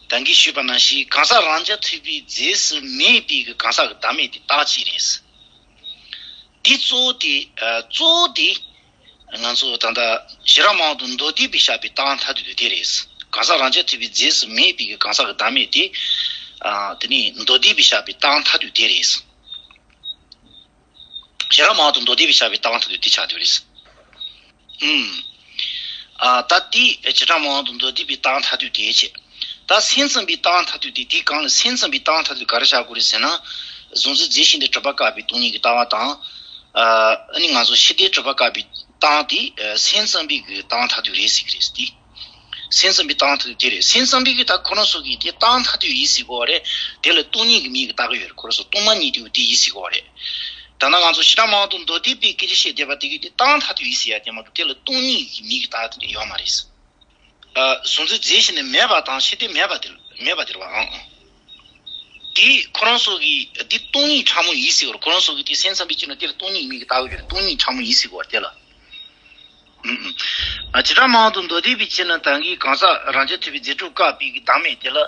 ད་གིན་ཞུས་པ་ནང་བཞིན་གང་ཟག་རང་རྐྱ་ཐུབ་པའི་རྫས་སུ་མེད་པའི་གི་གང་ཟག་གི་བདག་མེད་དེ་རྟགས་གཅིག་རེད། དེ་གཙོ་བོ་དེ། ཨ། གཙོ་བོ་དེ། ང་ཚོ་ད་ལྟ་ཤེས་རབ་མང་པོ་དང་མདོ་སྡེ་པས་བཤད་པའི་རྟགས་མཐར་ཐུག་དེ་དེ་རེད། གང་ཟག་རང་རྐྱ་ཐུབ་པའི་རྫས་སུ་མེད་པའི་གི་གང་ཟག་གི་བདག་མེད་དེ། ཨ། དེ་ནི་མདོ་སྡེ་པས་བཤད་པའི་རྟགས་མཐར་ཐུག་དེ་རེད། ཤེས་རབ་མང་པོ་དང་མདོ་སྡེ་པས་བཤད་པའི་རྟགས་མཐར་ཐུག་དེ་ཆགས་བསྡད་ཡོད་རེད། ཨུམ། ཨ། ད་དེ་བྱེ་བྲག་སྨྲ་བ་དང་མདོ་སྡེ་པའི་རྟགས་མཐར་ཐུག་དེ་བྱས། ད་སེམས་ཙམ་པའི་རྟགས་མཐར་ཐུག་དེ། དེའི་སྒང་ལ་སེམས་ཙམ་པའི་རྟགས་མཐར་ཐུག་ག་རེ་བཞག་དགོས་རེད་ཟེར་ན། གཟུང་འཛིན་རྫས་གཞན་དུ་གྲུབ་པ་བཀག་པའི་སྟོང་ཉིད་ཀྱི་ལྟ་བ་དང་། ཨ་ནི་ང་ཚོ་ཤེས་ལྡན་གྲུབ་པ་བཀག་པའི་རྟགས་དེ། ཨ། སེམས་ཙམ་པའི་གི་རྟགས་མཐར་ཐུག་རེད་ཟེར་གྱི་རེད་དེ། སེམས་ཙམ་པའི་རྟགས་མཐར་ཐུག་དེ་རེད། སེམས་ཙམ་པའི་གི་ད་ཁོ་རང་ཚོ་གི་དེ་རྟགས་མཐར་ཐུག་ཡིན་ཟེར་གྱི་ཡོད་རེད། དེ་ལ་སྟོང་ཉིད་ཀྱི་མིང་གིས་བཏགས་ཀྱི་ཡོད་རེད། ཁོ་རང་ཚོ་སྟོང་པ་ཉིད་དེ་དེ་ཡིན་ཟེར་གྱི་ཡོད་རེད། ད་ནང་ང་ཚོ་བྱེ་བྲག་སྨྲ་བ་དང་མདོ་སྡེ་པའི་སྐད་ཆ་བཤད་བསྡད་པ་དེ་གི་དེ་རྟགས་མཐར་ཐུག་ཡིན་ཟེར་ཡ་དེ་མ་གཏོགས་དེ་ལ་སྟོང་ཉིད་ཀྱི་མིང་གིས་བཏགས་དེ་ཡོད་མ་རེད། ཨ། གཟུང་འཛིན་རྫས་གཞན་ནི་མེད་པ་དང་ཞེས་དེ་མེད་པ་དེ་མེད་པ་དེ་རེད་བ། ཨང་ཨང་། དེ་ཁོ་རང་ཚོ་གིས་དེ་སྟོང་ཉིད་ཕྲ་མོ་ཡིན་ཟེར་བར། ཁོ་རང་ཚོ་གིས་དེ་སེམས་ཙམ་པའི་སྤྱི་ནི་དེ་ལ་སྟོང་ཉིད་མིང་གིས་བཏགས་ཡོད་རེད། སྟོང་ཉིད་ཕྲ་མོ་ཡིན་ཟེར་བར་དེ་ལ། ཨང་ཨང་། བྱེ་བྲག་སྨྲ་བ་དང་མདོ་སྡེ་པའི་སྤྱི་ནི་ད་གིན་གང་ཟག་རང་རྐྱ་ཐུབ་པའི་རྫས་གྲུབ་བཀག་པའི་གི་བདག་མེད་དེ་ལ་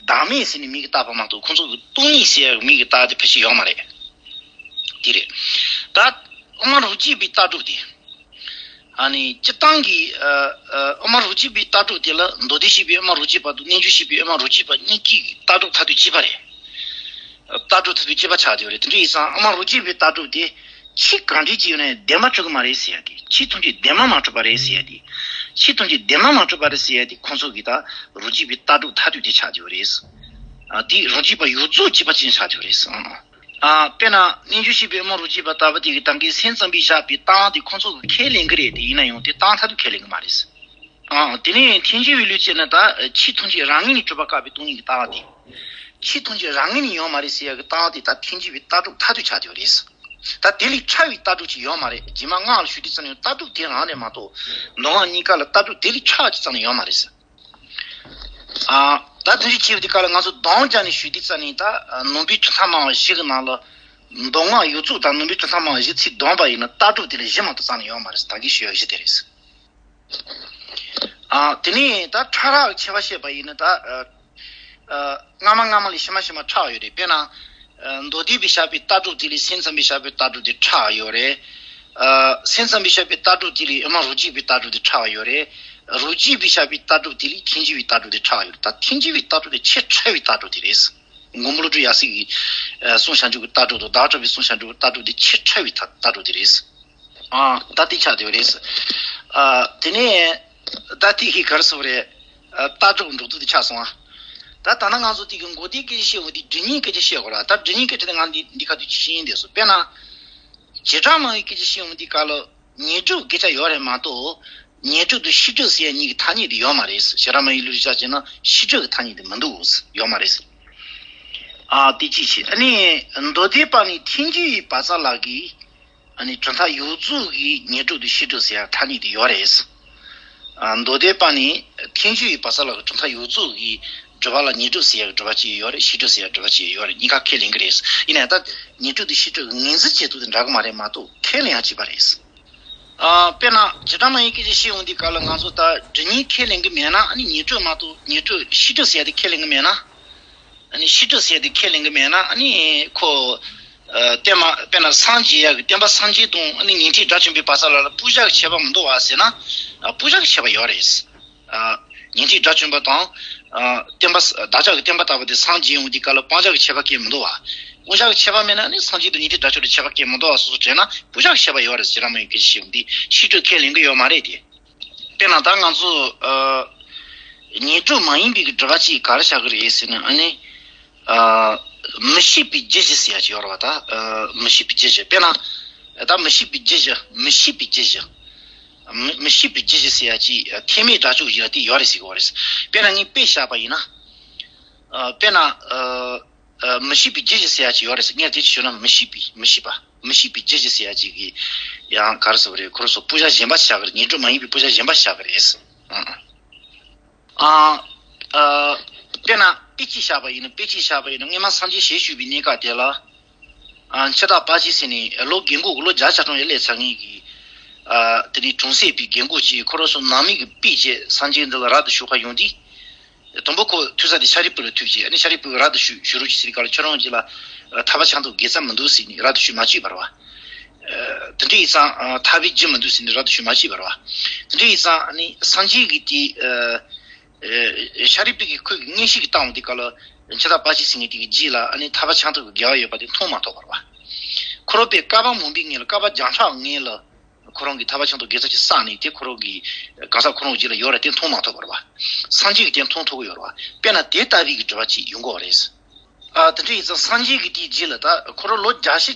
བདག་མེད་ཟེར་ནས་མིང་གིས་བཏགས་པ་མ་གཏོགས་ཁོ་ཚོ་གིས་སྟོང་ཉིད་ཟེར་མིང་གིས་བཏགས་དེ་ཕལ་ཆེར་ཡོད་མ་རེད། དེ་རེད། ད་དབུ་མ་རབ་བརྒྱུད་པའི་ལྟ་གྲུབ་དེ། ཨ་ནི་སྤྱིར་བཏང་གི་ཨ་ཨ་དབུ་མ་རབ་བརྒྱུད་པའི་ལྟ་གྲུབ་དེ་ལ་མདོ་སྡེ་བཤད་པའི་དབུ་མ་རབ་བརྒྱུད་པ་དང་རྣལ་འབྱོར་བཤད་པའི་དབུ་མ་རབ་བརྒྱུད་པ་གཉིས་ཀྱི་ལྟ་གྲུབ་མཐར་ཐུག་གཅིག་པ་རེད། ལྟ་གྲུབ་མཐར་ཐུག་གཅིག་པ་ཆགས་བསྡད་ཡོད་རེད། དེ་འདྲ་ཡིན་ཙང་དབུ་མ་རབ་བརྒྱུད་པའི་ལྟ་གྲུབ་དེ་ཆོས་གང་འདྲ་ཅིག་ཡོད་ན་བདེན་པ་གྲུབ་ཀྱི་མ་རེད་ཟེར་ཡ་དེ། ཆོས་ཐམས་ཅད་བདེན་པ་མ་གྲུབ་པ་རེད་ཟེར་ཡ་དེ། ཆོས་ཐམས་ཅད་བདེན་པ་མ་གྲུབ་པ་རེད་ཟེར་ཡ་དེ་ཁོང་ཚོ་གི་ད་རབ་བརྒྱུད་པའི་ལྟ་གྲུབ་མཐར་ཐུག་དེ་ཆགས་བསྡད་ཡོད་རེད། ཨ། དེ་རབ་བརྒྱུད་པ་ཡོངས་རྫོགས་གཅིག་པ་ཅན་ཆགས་བསྡད་ཡོད་རེད། ཨ། དཔེར་ན་རྣལ་འབྱོར་བཤད་པའི་དབུ་མ་རབ་བརྒྱུད་པ་ལྟ་བུ་དེ་གི་ད་གིན་སེམས་ཙམ་པས་བཞག་པའི་རྟགས་དེ་ཁོང་ཚོ་གིས་ཁས་ལེན་གྱི་རེད། དེ་ཡིན་ན་ཡང་དེ་རྟགས་མཐར་ཐུག་ཁས་ལེན་གྱི་མ་རེད། ཨ། དེ་ནས་ཐལ་འགྱུར་བའི་ལུགས་བྱས་ན་ད་ཆོས་ཐམས་ཅད་རང་ངོས་ནས་གྲུབ་པ་བཀག་པའི་སྟོང་ཉིད་ཀྱི་ལྟ་བ་དེ། ཆོས་ཐམས་ཅད་རང་ངོས་ནས་ཡོད་མ་རེད་ཟེར་ཡ་གི་ལྟ་བ་དེ་ད་ཐལ་འགྱུར་བའི་ལྟ་གྲུབ་མཐར་ཐུག་ཆགས་བསྡད་ཡོད་རེད། ད་དེ་ལས་ཕྲ་བའི་ལྟ་གྲུབ་ཅིག་ཡོད་མ་རེད། རྗེས་མ་སྔགས་ལ་ཞུགས་དུས་ཙམ་ནས་ལྟ་གྲུབ་དེ་རང་རེད་མ་གཏོགས་མདོ་སྔགས་གཉིས་ཀ་ལ་ལྟ་གྲུབ་དེ་ལས་ཕྲ་བ་ཅིག་ཙམ་ནས་ཡོད་མ་རེད། ཨ། ད་དེ་འདྲ་བྱས་པ་དེ་ག་ལ་ང་ཚོ་གདེང་བརྒྱབ་ནས་ཞུས་དུས་ཙམ་ནས་ད་ནང་པའི་གྲུབ་མཐའ་སྨྲ་བ་བཞི་གི་ནང་ལ་མདོ་སྔགས་ཡོངས་རྫོགས་དང་ནང་པའི་གྲུབ་མཐའ་སྨྲ་བ་བཞི་ཚིག་བསྡོམས་པ་ཡིན་ན་ལྟ་གྲུབ་དེ་ལ་བཞི་མ་གཏོགས་རྩ་ནས་ཡོད་མ་རེད། ད་གིན་ཞུས་པ་བཞི་དེ་རེད། ཨ། དེ་ནས་ད་ཕྲ་རགས་ཀྱི་ཁྱད་པར་བཤད་པ་ཡིན་ན་ད་ཨ་ཨ་སྔ་མ་སྔ་མ་ལས་ཕྱི་མ་ཕྱི་མ་ཕྲ་བ་ཡོད་རེད། དཔེར་ན། ཨ། མདོ་སྡེ་པས་བཞག་པའི་ལྟ་གྲུབ་དེ་ལས་སེམས་ཙམ་པས་བཞག་པའི་ལྟ་གྲུབ་དེ་ཕྲ་བ་ཡོད་རེད། ཨ། སེམས་ཙམ་པས་བཞག་པའི་ལྟ་གྲུབ་དེ་ལས་དབུ་མ་རབ་བརྒྱུད་པའི་ལྟ་གྲུབ་དེ་ཕྲ་བ་ཡོད་རེད། རབ་བརྒྱུད་པས་བཞག་པའི་ལྟ་གྲུབ་དེ་ལས་ཐལ་འགྱུར་བའི་ལྟ་གྲུབ་དེ་ཕྲ་བ་ཡོད་རེད། ད་ཐལ་འགྱུར་བའི་ལྟ་གྲུབ་དེ་ཆེས་ཕྲ་བའི་ལྟ་གྲུབ་དེ་རེད། མགོན་པོ་བློ་གྲོས་ཡབ་སྲས་ཀྱི་ཨ་གསུང་བྱང་ཆུབ་ཀྱི་ལྟ་གྲུབ་དང་ཟླ་བ་གྲགས་པའི་གསུང་བྱང་ཆུབ་ཀྱི་ལྟ་གྲུབ་དེ་ཆེས་ཕྲ་བའི་ལྟ་ལྟ་གྲུབ་དེ་རེད། ཨ། ད་དེ་ཆགས་བསྡད་ཡོད་རེད། ཨ། དེ་ནས་ད་དེ་གི་ག་རེ་ཟེར་དགོས་རེད། ཨ། ལྟ་གྲུབ་འགྲོ་སྟངས་དེ་ཆགས་སོང་ཨ། ད་ད་ནང་ང་ཚོ་དེ་གི་མདོ་སྡེའི་སྐད་ཆ་བཤད་འོང་དུས་སྒྲུབ་གཉིས་སྐད་ཆ་བཤད་དགོས་ར། ད་སྒྲུབ་གཉིས་སྐད་ཆ་དེ་ང་འདི་འདི་ག་དུས་ཅི་ཤེས་ཡིན་བསྡད་སོང་། དཔེར་ན། བྱེ་བྲག་སྨྲ་བའི་སྐད་ཆ་བཤད་འོང་དུས་སྐབས་ལ་ཉེར་སྒྲུབ་སྐད་ཆ་ཡོད་རེད་མ་གཏོགས། ཉེར་སྒྲུབ་དང་ཤེས་སྒྲུབ་ཟེར་ཡ་གཉིས་ཀྱི་ཐ་སྙད་དེ་ཡོད་མ་རེད། བྱེ་བྲག་སྨྲ་བའི་ལུགས་ལ་བཞག་བྱས་ན་ཤེས་སྒྲུབ་ཀྱི་ཐ་སྙད་དེ་མི་འདུག་ཡོད་མ་རེད། ཨ། དེ་གཅིག་བྱས། ཨ་ནི་མདོ་སྡེ་པ་ནི་ཐལ་འགྱུར་བའི་བག་ཆགས་ལ་གི། ཨ་ནི་གྲུབ་མཐའ་ཡོངས་རྫོགས་ཀྱི་ཉེར་སྒྲུབ་དང་ཤེས་སྒྲུབ་ཟེར་ཡ་ཐ་སྙད་དེ་ཡོད་རེད། ཨ། མདོ་སྡེ་པ་ནི་ཐལ་འགྱུར་བའི་བག་ཆགས་ལ་གི་གྲུབ་མཐའ་ཡོངས་རྫོགས་ཀྱི་སྒྲུབ་པ་ལ་ཉེར་སྒྲུབ་ཟེར་ཡ་སྒྲུབ་པ་གཅིག་ཡོད་རེད། ཤེས་སྒྲུབ་ཟེར་ཡ་སྒྲུབ་པ་གཅིག་ཡོད་རེད། གཉིས་ཀ་ཁས་ལེན་གྱི་རེད། ཡིན་ནའི་ད་ཉེར་སྒྲུབ་དང་ཤེས་སྒྲུབ་ཀྱི་ངོས་འཛིན་བྱེད་ཚུལ་དེ་འདྲ་གི་མ་རེད་མ་གཏོགས་ཁས་ལེན་ཡ་གཅིག་པ་རེད། ཨ། དཔེར་ན་བྱེ་བྲག་སྨྲ་བའི་སྐད་ཆ་བཤད་འོང་དུས་སྐབས་ལ་ང་ཚོ་ད་སྒྲུབ་གཉིས་ཁས་ལེན་གྱི་མེད་ན། ཨ་ནི་ཉེར་སྒྲུབ་མ་གཏོགས་ཉེར་སྒྲུབ་ཤེས་སྒྲུབ་ཟེར་ཡ་དེ་ཁས་ལེན་གྱི་མེད་ན། ཨ་ནི་ཤེས་སྒྲུབ་ཟེར་ཡ་དེ་ཁས་ལེན་གྱི་མེད་ན། ཨ་ནི་ཁོ། ཨ། བསྟན་པ་དཔེར་ན་སངས་རྒྱས་ཡ་གི་བསྟན་པ་སངས་རྒྱས་དང་ཨ་ནི་ཉན་ཐོས་དགྲ་བཅོམ་པའི་བར་ས་ལ་ལ་སྤུན་ཞག་གི་ཁྱད་པར་མི་འདུག་བ་ཟེར་ན། ཨ། སྤུན་ཞག་གི་ཁྱད་པར་ཡོད་རེད། ཨ། ཉན་ཐོས་དགྲ་བཅོམ་པ་དང་། ཨ། བསྟན་པ་བདག་ཅག་གི་བསྟན་པ་ལྟ་བུ་དེ་སངས་རྒྱས་ཡོང་དུས་སྐབས་ལ་སྤུན་ཞག་གི་ཁྱད་པར་གང་ཡང་མི་འདུག་བ། སྤུན་ཞག་གི་ཁྱད་པར་མེད་ན་ནི་སངས་རྒྱས་དང་ཉན་ཐོས་དགྲ་བཅོམ་གྱི་ཁྱད་པར་གང་ཡང་མི་འདུག་བ་སོ་སོ་དྲན་ན་སྤུན་ཞག་གི་ཁྱད་པར་ཡོད་རེད་ཟེར། བྱེ་བྲག་སྨྲ་བའི་སྐད་ཆ་བཤད་འོང་དུས་ཤེས་སྒྲུབ་ཁས་ལེན་གྱི་ཡོད་མ་རེད་དེ། དཔེར་ན་ད་ང་ཚོ། ཨ། ཉེར་སྒྲུབ་མ་ཡིན་པའི་གི་སྒྲུབ་པ་གཅིག་ག་རེ་བྱ་གི་རེད་ཟེར་ན། ཨ་ནི། ཨ། མི་ཤེས་པའི་རྒྱུ་བཞི་ཟེར་ཡ་ཅིག་ཡོད་རེད་བ། ད། ཨ། མི་ཤེས་པའི་རྒྱུ་བཞི། དཔེར་ན། ད་མི་ཤེས་པའི་རྒྱུ་བཞི། མི་ཤེས་པའི་རྒྱུ་བཞི། མི་མི་ཤེས་པའི་རྒྱུ་བཞི་ཟེར་ཡ་ཅིག་ཐེག་དམན་དགྲ་བཅོམ་ཡིན་ལ་དེ་ཡོད་རེད་ཟེར་གི་ཡོད་རེད། དཔེར་ན་ངས་དཔེ་བཞག་པ་ཡིན་ན། ཨ། དཔེར་ན། ཨ། ཨ། མི་ཤེས་པའི་རྒྱུ་བཞི་ཟེར་ཡ་ཅིག་ཡོད་རེད་ཟེར། ངས་དེ་ཅིག་ཞུས་ན་མི་ཤེས་པའི། མི་ཤེས་པ། མི་ཤེས་པའི་རྒྱུ་བཞི་ཟེར་ཡ་ཅིག་གི་ཡང་ག་རེ་ཟེར་བ་རེད། ཁོ་རང་ཚོ་སྤུན་ཞག་གཞན་པ་ཆགས་ཀྱི་རེད། ཉེར་སྒྲུབ་མ་ཡིན་པའི་སྤུན་ཞག་གཞན་པ་ཆགས་ཀྱི་རེད། ཨང་། ཨ། ཨ། དཔེར་ན་དཔེ་གཅིག་བཞག་པ་ཡིན་ན། དཔེ་གཅིག་བཞག་པ་ཡིན་ན་སྔོན་མ་སངས་རྒྱས་ཞལ་བཞུགས་པའི་གནས་སྐབས་དེ་ལ། ཨ། འཆི་བདག་དཔལ་གྱི་སྲས་ནས་ལོ་རྒན་གོག་གི་ལོ་བརྒྱ་ཆ་གྲངས་ཡར་སླེབས་ཚར་མཁན་གྱི། ཨ། དེ་ནས་གྲོང་གསེབ་པའི་རྒན་གོག་ཅིག་ཁོ་རང་ཚོ་ནང་མི་གིས་ཕུད་བྱས་སངས་རྒྱས་འདི་ལ་རབ་ཏུ་བཞུགས་ག་ཡོང་དུས། དང་པོ་ཁོ་ཐུག་ས་དེ་ཤཱ་རིའི་བུ་ལ་ཐུག་བྱས། ཨ་ནི་ཤཱ་རིའི་བུས་རབ་ཏུ་བཞུགས་བཞུགས་རོགས་གྱིས་ཟེར་དུས་སྐབས་ལ། ཁྱོད་རང་གིས་ལ་ཐར་པ་ཆང་འཐུང་དགེ་རྩ་མི་འདུག་ཟེར་ནས་རབ་ཏུ་བཞུགས་མ་བཅུག་པ་རེད་བ། དེ་འདྲ་ཡིན་ཙང་ཐར་པའི་རྒྱུ་མི་འདུག་ཟེར་ནས་རབ་ཏུ་བཞུགས་མ་བཅུག་པ་རེད་བ། དེ་འདྲ་ཡིན་ཙང་ཨ་ནི་སངས་རྒྱས་ཀྱིས་དེ། ཨ། ཨ། ཤཱ་རིའི་བུ་གིས་ཁོ་གི་མངོན་ཤེས་ཀྱིས་བལྟ་འོང་དུས་སྐབས་ལ། འཆི་བདག་དཔལ་གྱི་སྲས་ཀྱིས་དེ་གི་རྗེས་ལ་ཨ་ནི་ཐར་པ་ཆང་འཐུང་གི་དགེ་བ་ཡོད་པ་དེ་མཐོང་མ་ཐུབ་པ་རེད་བ། ཁོ་རང་དཔེ་བསྐལ་པ་མང་པོའི་སྔོན་ལ། བསྐལ་པ་བརྒྱ་ཕྲག་སྔོན་ལ། ཁོ་རང་གིས་ཐར་པ་ཆང་འཐུང་དགེ་རྩ་ཅིག་བསགས་ནས། དེ་ཁོ་རང་གི་གང་ཟག་ཁོ་རང་རྗེས་ལ་ཡོད་རེད། དེ་མཐོང་མ་ཐུབ་པ་རེད་བ། སངས་རྒྱས་ཀྱིས་དེ་མཐོང་ཐུབ་ཀྱི་ཡོད་རེད་བ། དཔེར་ན་དེ་ལྟ་བུའི་གི་སྒྲུབ་པ་ཅིག་ཡོང་གི་ཡོད་རེད། ཨ། དེ་འདྲ་ཡིན་ཙང་སངས་རྒྱས་ཀྱིས་དེའི་རྗེས་ལ། ད་ཁོ་རང་ལོ་བརྒྱ་བཞི་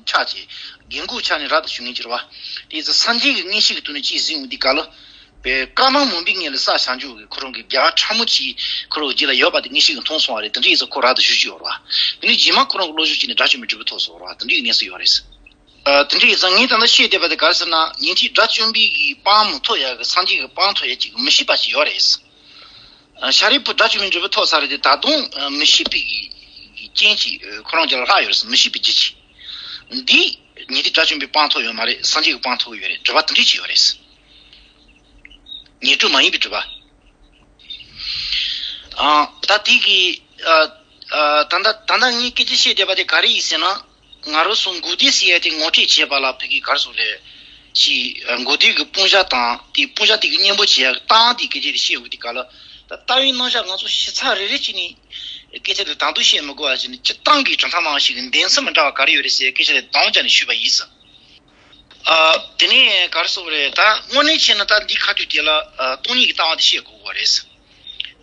ཆགས་བྱས་རྒན་གོག་ཆགས་ནས་རབ་ཏུ་བྱུང་མཁན་ཅིག་རེད་བ། དེ་ཡིན་ཙང་སངས་རྒྱས་ཀྱི་མངོན་ཤེས་ཀྱི་ཐོག་ནས་ཅིག་གཟིགས་འོང་དུས་སྐབས་ལ། བསྐལ་པ་མང་པོའི་སྔོན་ལ་བསགས་བྱང་ཆུབ་ཀྱི་ཁོ་རང་གི་དགེ་བ་ཕྲ་མོ་ཅིག་ཁོ་རང་རྗེས་ལ་ཡོད་པ་དེ་མངོན་ཤེས་ཀྱིས་མཐོང་སོང་བ་རེད། དེ་འདྲ་ཡིན་ཙང་ཁོ་རབ་ཏུ་བཞུགས་ཀྱི་ཡོད་རེད་བ། དེ་ནས་རྗེས་མ་ཁོ་རང་གི་བློ་སྦྱོང་བྱས་ནས་དགྲ་བཅོམ་པའི་སྤྲུལ་པ་ཐོབ་སོང་བ་རེད་བ། དེ་འདྲ་ཡི་གནས་ཚུལ་ཡོད་རེད། ཨ། དེ་འདྲ་ཡིན་ཙང་ངས་ད་ལྟ་བཤད་བསྡད་པ་དེ་ག་རེ་ཟེར་ན། ཉན་ཐོས་དགྲ་བཅོམ་པའི་གི་དཔང་མི་ཐོབ་ཡག་གི། སངས་རྒྱས་ཀྱི་དཔང་ཐོབ་ཡག་ཅིག་མི་ཤེས་པ་ཞིག་ཡོད་རེད། ཨ། ཤཱ་རིའི་བུ་དགྲ་བཅོམ་པའི་འབྲས་བུ་ཐོབ་ཚར་རེད་དེ། ད་དུང་ཨ་མི་ཤེས་པའི་གི་གི་རྐྱེན་ཅིག་ཨ་ཁོ་རང་རྒྱུད་ལ་ལྷག་ཡོད་རེད། མི་ཤེས་པའི་རྒྱུ་ཅིག་འདི་ཉན་ཐོས་དགྲ་བཅོམ་པའི་དཔང་ཐོབ་ཡོད་མ་རེད། སངས་རྒྱས་ཀྱི་དཔང་ཐོབ་ཀྱི་ཡོད་རེད། སྒྲུབ་པ་དེ་འདྲ་ཅིག་ཡོད་རེད། ཉན་སྒྲུབ་མ་ཡིན་པའི་སྒྲུབ་པ། ཨ། ད་དེ་གི་ཨ་ཨ་ད་ལྟ་ད་ལྟ་ངས་སྐད་ཆ་བཤད་བསྡད་པ་དེ་ག་རེ་ཡིན་ཟེར་ན། ང་རང་ཚོ་མགོ་བདེ་ཟེར་ཡ་དེ་ངོ་སྤྲོད་བྱས་པ་ལ་ཕ་གི་ག་རེ་ཟེར་རེད། ཅིག་ཨ་མགོ་བདེ་གི་སྤུན་ཞྭ་དང་དེ་སྤུན་ཞྭ་དེ་གི་གཉེན་པོ་བྱེད་ཡ་གི་རྟགས་དེ་སྐད་ཆ་དེ་བཤད་ཡོང་གི་དེ་ག་ལ། ད་ལྟ་བའི་རྣམ་གཞག་ང་ཚོ་ཞིབ་ཚགས་རེ་རེ་བྱས་ནས་སྐད་ཆ་དེ་དང་དུ་བཤད་མི་དགོས་པ་བྱས་ནས། སྤྱིར་བཏང་གི་གྲུབ་མཐའ་མང་ཞིག་གི་འདེམས་ཚུལ་མི་འདྲ་བ་ག་རེ་ཡོད་རེད་ཟེར་སྐད་ཆ་དེ་དང་བཅར་ནས་ཞུས་པ་ཡིན་ཟེར། ཨ། དེ་ནས་ག་རེ་ཟེར་དགོས་རེད། ད་དངོས་གནས་བྱས་ན་ད་འདི་ཁ་ཐུག་དེ་ལ་ཨ་སྟོང་ཉིད་ཀྱི་ལྟ་བ་དེ་བཤད་དགོས་པ་རེད།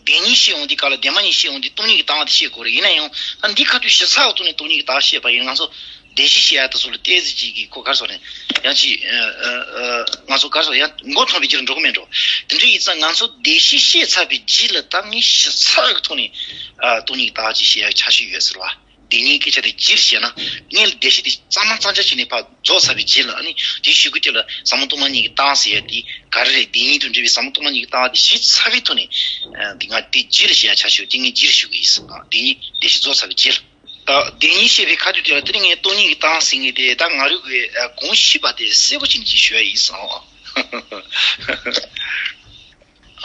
བདེན་གཉིས་བཤད་ཡོང་དུས་སྐབས་ལ་བདེན་པ་གཉིས་བཤད་ཡོང་དུས་སྟོང་ཉིད་ཀྱི་ལྟ་བ་དེ་བཤད་དགོས་རེད། ཡིན་ན་ཡང་ད་འདི་ཁ་ཐུག་ཞིབ་ཚགས་ཐོག་ནས་སྟོང་ཉིད་ཀྱི་ལྟ་བ་བཤད་པ་ཡིན། ང་ཚོ་བདེན་བཞི་བཤད་ཡ་དེ་ཚོ་ལ་ཏོག་ཙམ་ཅིག་གི་ཁོ་ག་རེ་ཟེར་དགོས་རེད། ཡང་ཅིག་ཨ་ཨ་ཨ་ང་ཚོ་ག་རེ་ཟེར་དགོས་རེད། ཡང་མགོ་འཐོམ་པའི་རྒྱུ་ལ་འགྲོ་གི་མེད་འགྲོ། དེ་འདྲ་ཡིན་ཙང་ང་ཚོ་བདེན་བཞི་བཤད་ཚར་བའི་རྗེས་ལ་ད་ངས་ཞིབ་ཚགས་ཀྱི་ཐོག་ནས་ཨ་སྟོང་ཉིད་ཀྱི་ལྟ་བ་ཅིག་བཤད་ཡ་འཆར་གཞི་ཡོད་ཟེར་བ། བདེན་གཉིས་སྐད་ཆ་དེ་སྤྱིར་བཤད་ན། སྔོན་ལ་བདེན་བཞི་དེ་གཙང་མ་གཙང་རྐྱང་བྱས་ནས་ཕར་རྫོགས་ཚར་བའི་རྗེས་ལ། ཨ་ནི་དེའི་གཞུག་གུ་དེ་ལ་ཟབ་མོ་སྟོང་པ་ཉིད་ཀྱི་ལྟ་བ་ཟེར་ཡ་དེ་ག་རེ་རེད། བདེན་གཉིས་དང་འབྲེལ་བའི་ཟབ་མོ་སྟོང་པ་ཉིད་ཀྱི་ལྟ་བ་དེ་ཞིབ་ཚགས་པའི་ཐོག་ནས། ཨ། དེ་ང་དེ་རྗེས་ལ་བཤད་ཡ་འཆར་གཞི་ཡོད། དེ་ངས་རྗེས་ལ་ཞུ་གི་ཡིན་ཟེར། ཨ། བདེན་གཉིས་བདེན་བཞི་རྫོགས་ཚར་བའི་རྗེས་ལ། ཨ། བདེན་གཉིས་བཤད་པའི་ཁ་ཐུག་དེ་ལ་དེ་རིང་ངས་སྟོང་ཉིད་ཀྱི་ལྟ་བ་ཟེར་མཁན་དེ་ད་ང་རང་གིས་ཨ་གོང་ཞུས་པ་དེ་གསལ་པོ་བྱས་ནས་ཅིག་ཞུ་ཡ་ཡིན་ཟེར།